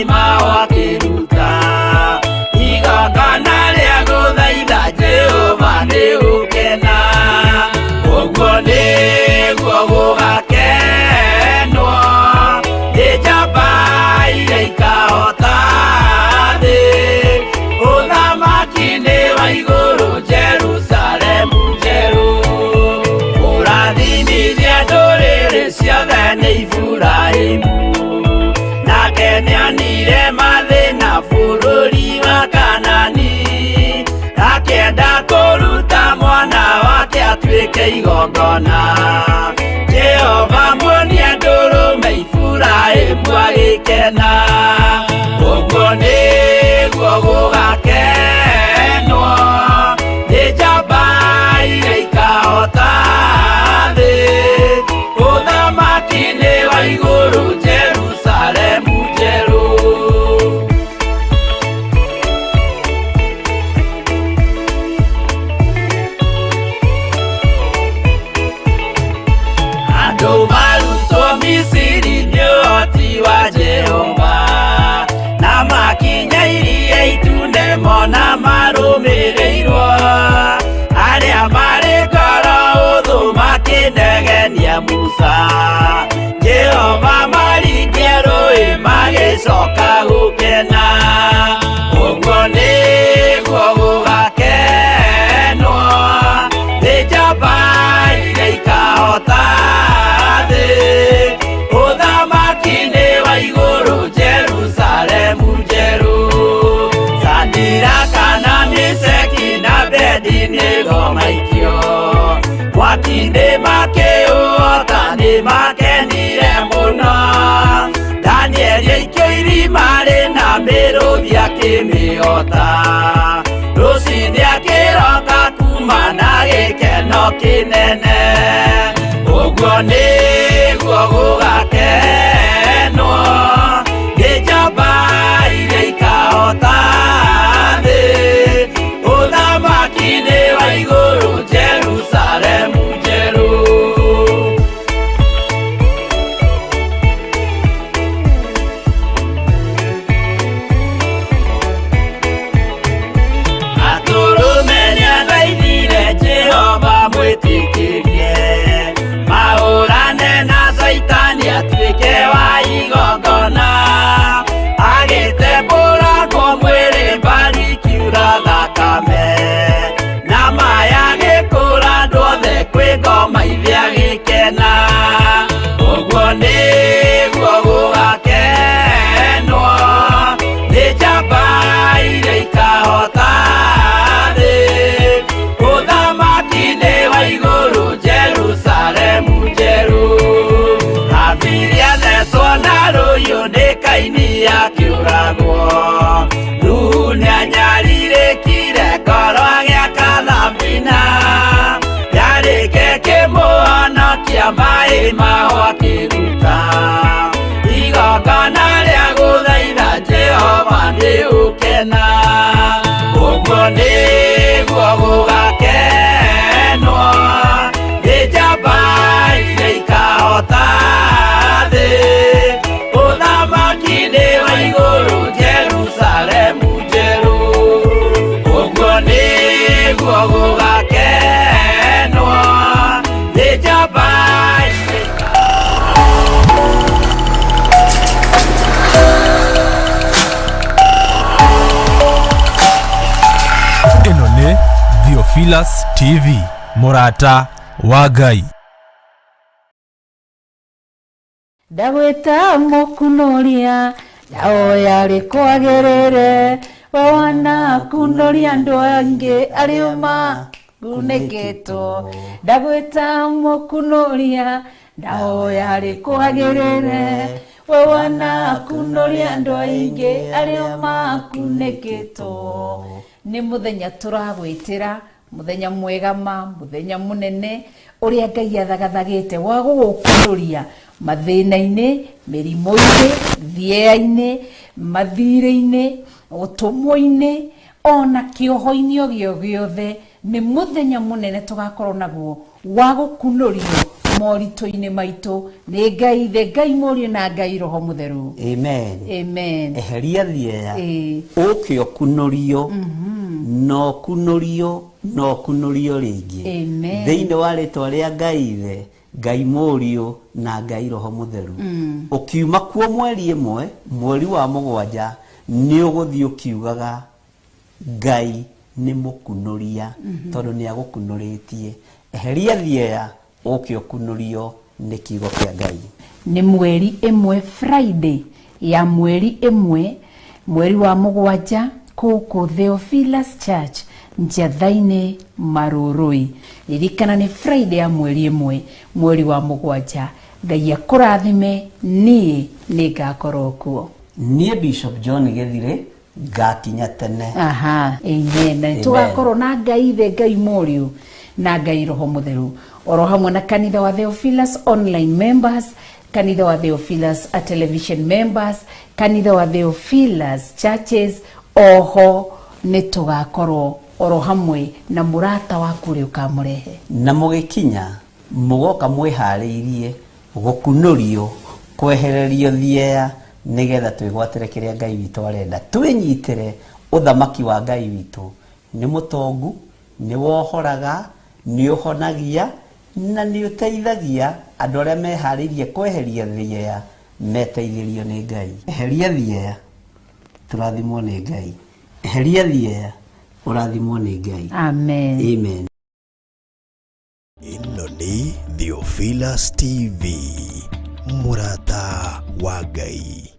maĩ mao akĩruta igongona rĩa gũthaitha Jehova nĩ gũkena ũguo nĩguo gũgakenwo nĩ njamba iria ikahota thĩ ũthamaki-inĩ wa igũrũ Jerusalemu njerũ ũrathimithia ndũrĩrĩ ciothe nĩ Iburahĩmu nake nĩonire mathĩna bũrũri wa Kanani akĩenda kũruta mwana wake atuĩke igongona Jehova muonia ndũrũme Iburahĩmu agĩkena ũguo nĩguo gũgakenwo nĩ njamba iria ikahota thĩ ũthamaki-inĩ wa igũrũ Jerusalemu njerũ. Andũ marutwo Misiri nĩ ũhoti wa Jehova na makinya iria itune mona marũmĩrĩirwo arĩa marĩ ngoro ũthũ makĩnegenia Musa Jehova maringia rũĩ magĩcoka gũkena ũguo nĩguo gũgakenwo nĩ njamba iria ikahota thĩ ũthamaki-inĩ wa igũrũ Jerusalemu njerũ Sadiraka na Meshaki na Abednego maikio mwaki-inĩ makĩũhota nĩ makenire mũno Danieli aikio irima rĩna mĩrũthi akĩmĩhota rũcinĩ akĩroka kuma na gĩkeno kĩnene ũguo nĩguo gũgakenwo nĩ njamba iria ikahota thĩ ũthamaki-inĩ wa igũrũ Jerusalemu njerũ. Atũrũme nĩathaithire Jehova mwĩtĩkĩrie mahũrane na Caitani atuĩke wa igongona agĩtembũrangwo mwĩrĩ mbari ikiura thakame na maya agĩkũra andũ othe kwĩ ngoma ithe agĩkena ũguo nĩguo gũgakenwo nĩ njamba iria ikahota thĩ ũthamaki-inĩ wa igũrũ Jerusalemu njerũ Habili athecwo na rũhiũ nĩ Kaini akĩũragwo Nuhu nĩanyarirĩkire ngoro agĩaka thabina yarĩke kĩmũhonokia maĩ mao akĩruta igongona rĩa gũthaitha Jehova nĩ ũkena ũguo nĩguo gũgakenwo nĩ njamba iria ikahota thĩ ũthamaki-inĩ wa igũrũ Jerusalemu njerũ ũguo nĩguo gũgakenwo nĩ njamba iria Ĩno nĩ Theophilus TV mũrata wa Ngai. Ndagwĩta mũkunoria ndahoya rĩkwagĩrĩre we wanakunoria andũ angĩ arĩa makunĩkĩtwo ndagwĩta mũkunoria ndahoya rĩkwagĩrĩre we wanakunoria andũ aingĩ arĩa makunĩkĩtwo. Nĩ mũthenya tũragwĩtĩra mũthenya mwega ma mũthenya mũnene ũrĩa Ngai athagathagĩte wa gũgũkunoria mathĩna-inĩ, mĩrimũ-inĩ, thĩea-inĩ, mathirĩ-inĩ, ũtũmwo-inĩ ona kĩoho-inĩ o gĩothe. Nĩ mũthenya mũnene tũgakorwo naguo wa gũkunorio Moritũ-inĩ maitũ nĩ Ngai Ithe, Ngai Mũriũ na Ngai Roho Mũtheru. Amen. Amen. Eheria thieya. Ĩĩ. Ũke ũkunũrio, na ũkunũrio, na ũkunũrio rĩngĩ. Amen. Thĩinĩ wa rĩtwa rĩa Ngai Ithe, Ngai Mũriũ na Ngai Roho Mũtheru. Ũkiuma kuo mweri 1, mweri wa 7, nĩ ũgũthiĩ ũkiugaga Ngai nĩ mũkunũria, tondũ nĩ agũkunũrĩtie. Eheria thieya, ũke ũkunũrio nĩ kiugo kĩa Ngai. Nĩ mweri 1, Friday ya mweri 1, mweri wa 7, kũkũ Theophilus Church, Njatha-inĩ, Marũrũi. Ririkana nĩ Friday ya mweri 1, mweri wa 7. Ngai akũrathime, niĩ nĩ ngakorwo kuo. Niĩ Bishop John Gĩthirĩ ngakinya tene. Aha, amen. Na Amen. tũgakorwo na Ngai Ithe, Ngai Mũriũ na Ngai Roho Mũtheru, oro hamwe na kanitha wa Theophilus online members, kanitha wa Theophilus a television members, kanitha wa Theophilus churches. Oho nĩ tũgakorwo oro hamwe na mũrata waku ũrĩa ũkamũrehe. Na mũgĩkinya mũgoka mwĩharĩirie gũkunũrio, kwehererio thieya, nĩgetha twĩgwatĩre kĩrĩa Ngai witũ arenda. Twĩnyitĩre ũthamaki wa Ngai witũ. Nĩ mũtongu, nĩ wohoraga, nĩ ũhonagia, na nĩ ũteithagia andũ arĩa meharĩirie kweheria thieya, meteithĩrio nĩ Ngai. Eheria thieya, tũrathimwo nĩ Ngai. Eheria thieya, ũrathimwo nĩ Ngai. Amen. Amen. Ĩno nĩ Theophilus TV, mũrata wa Ngai.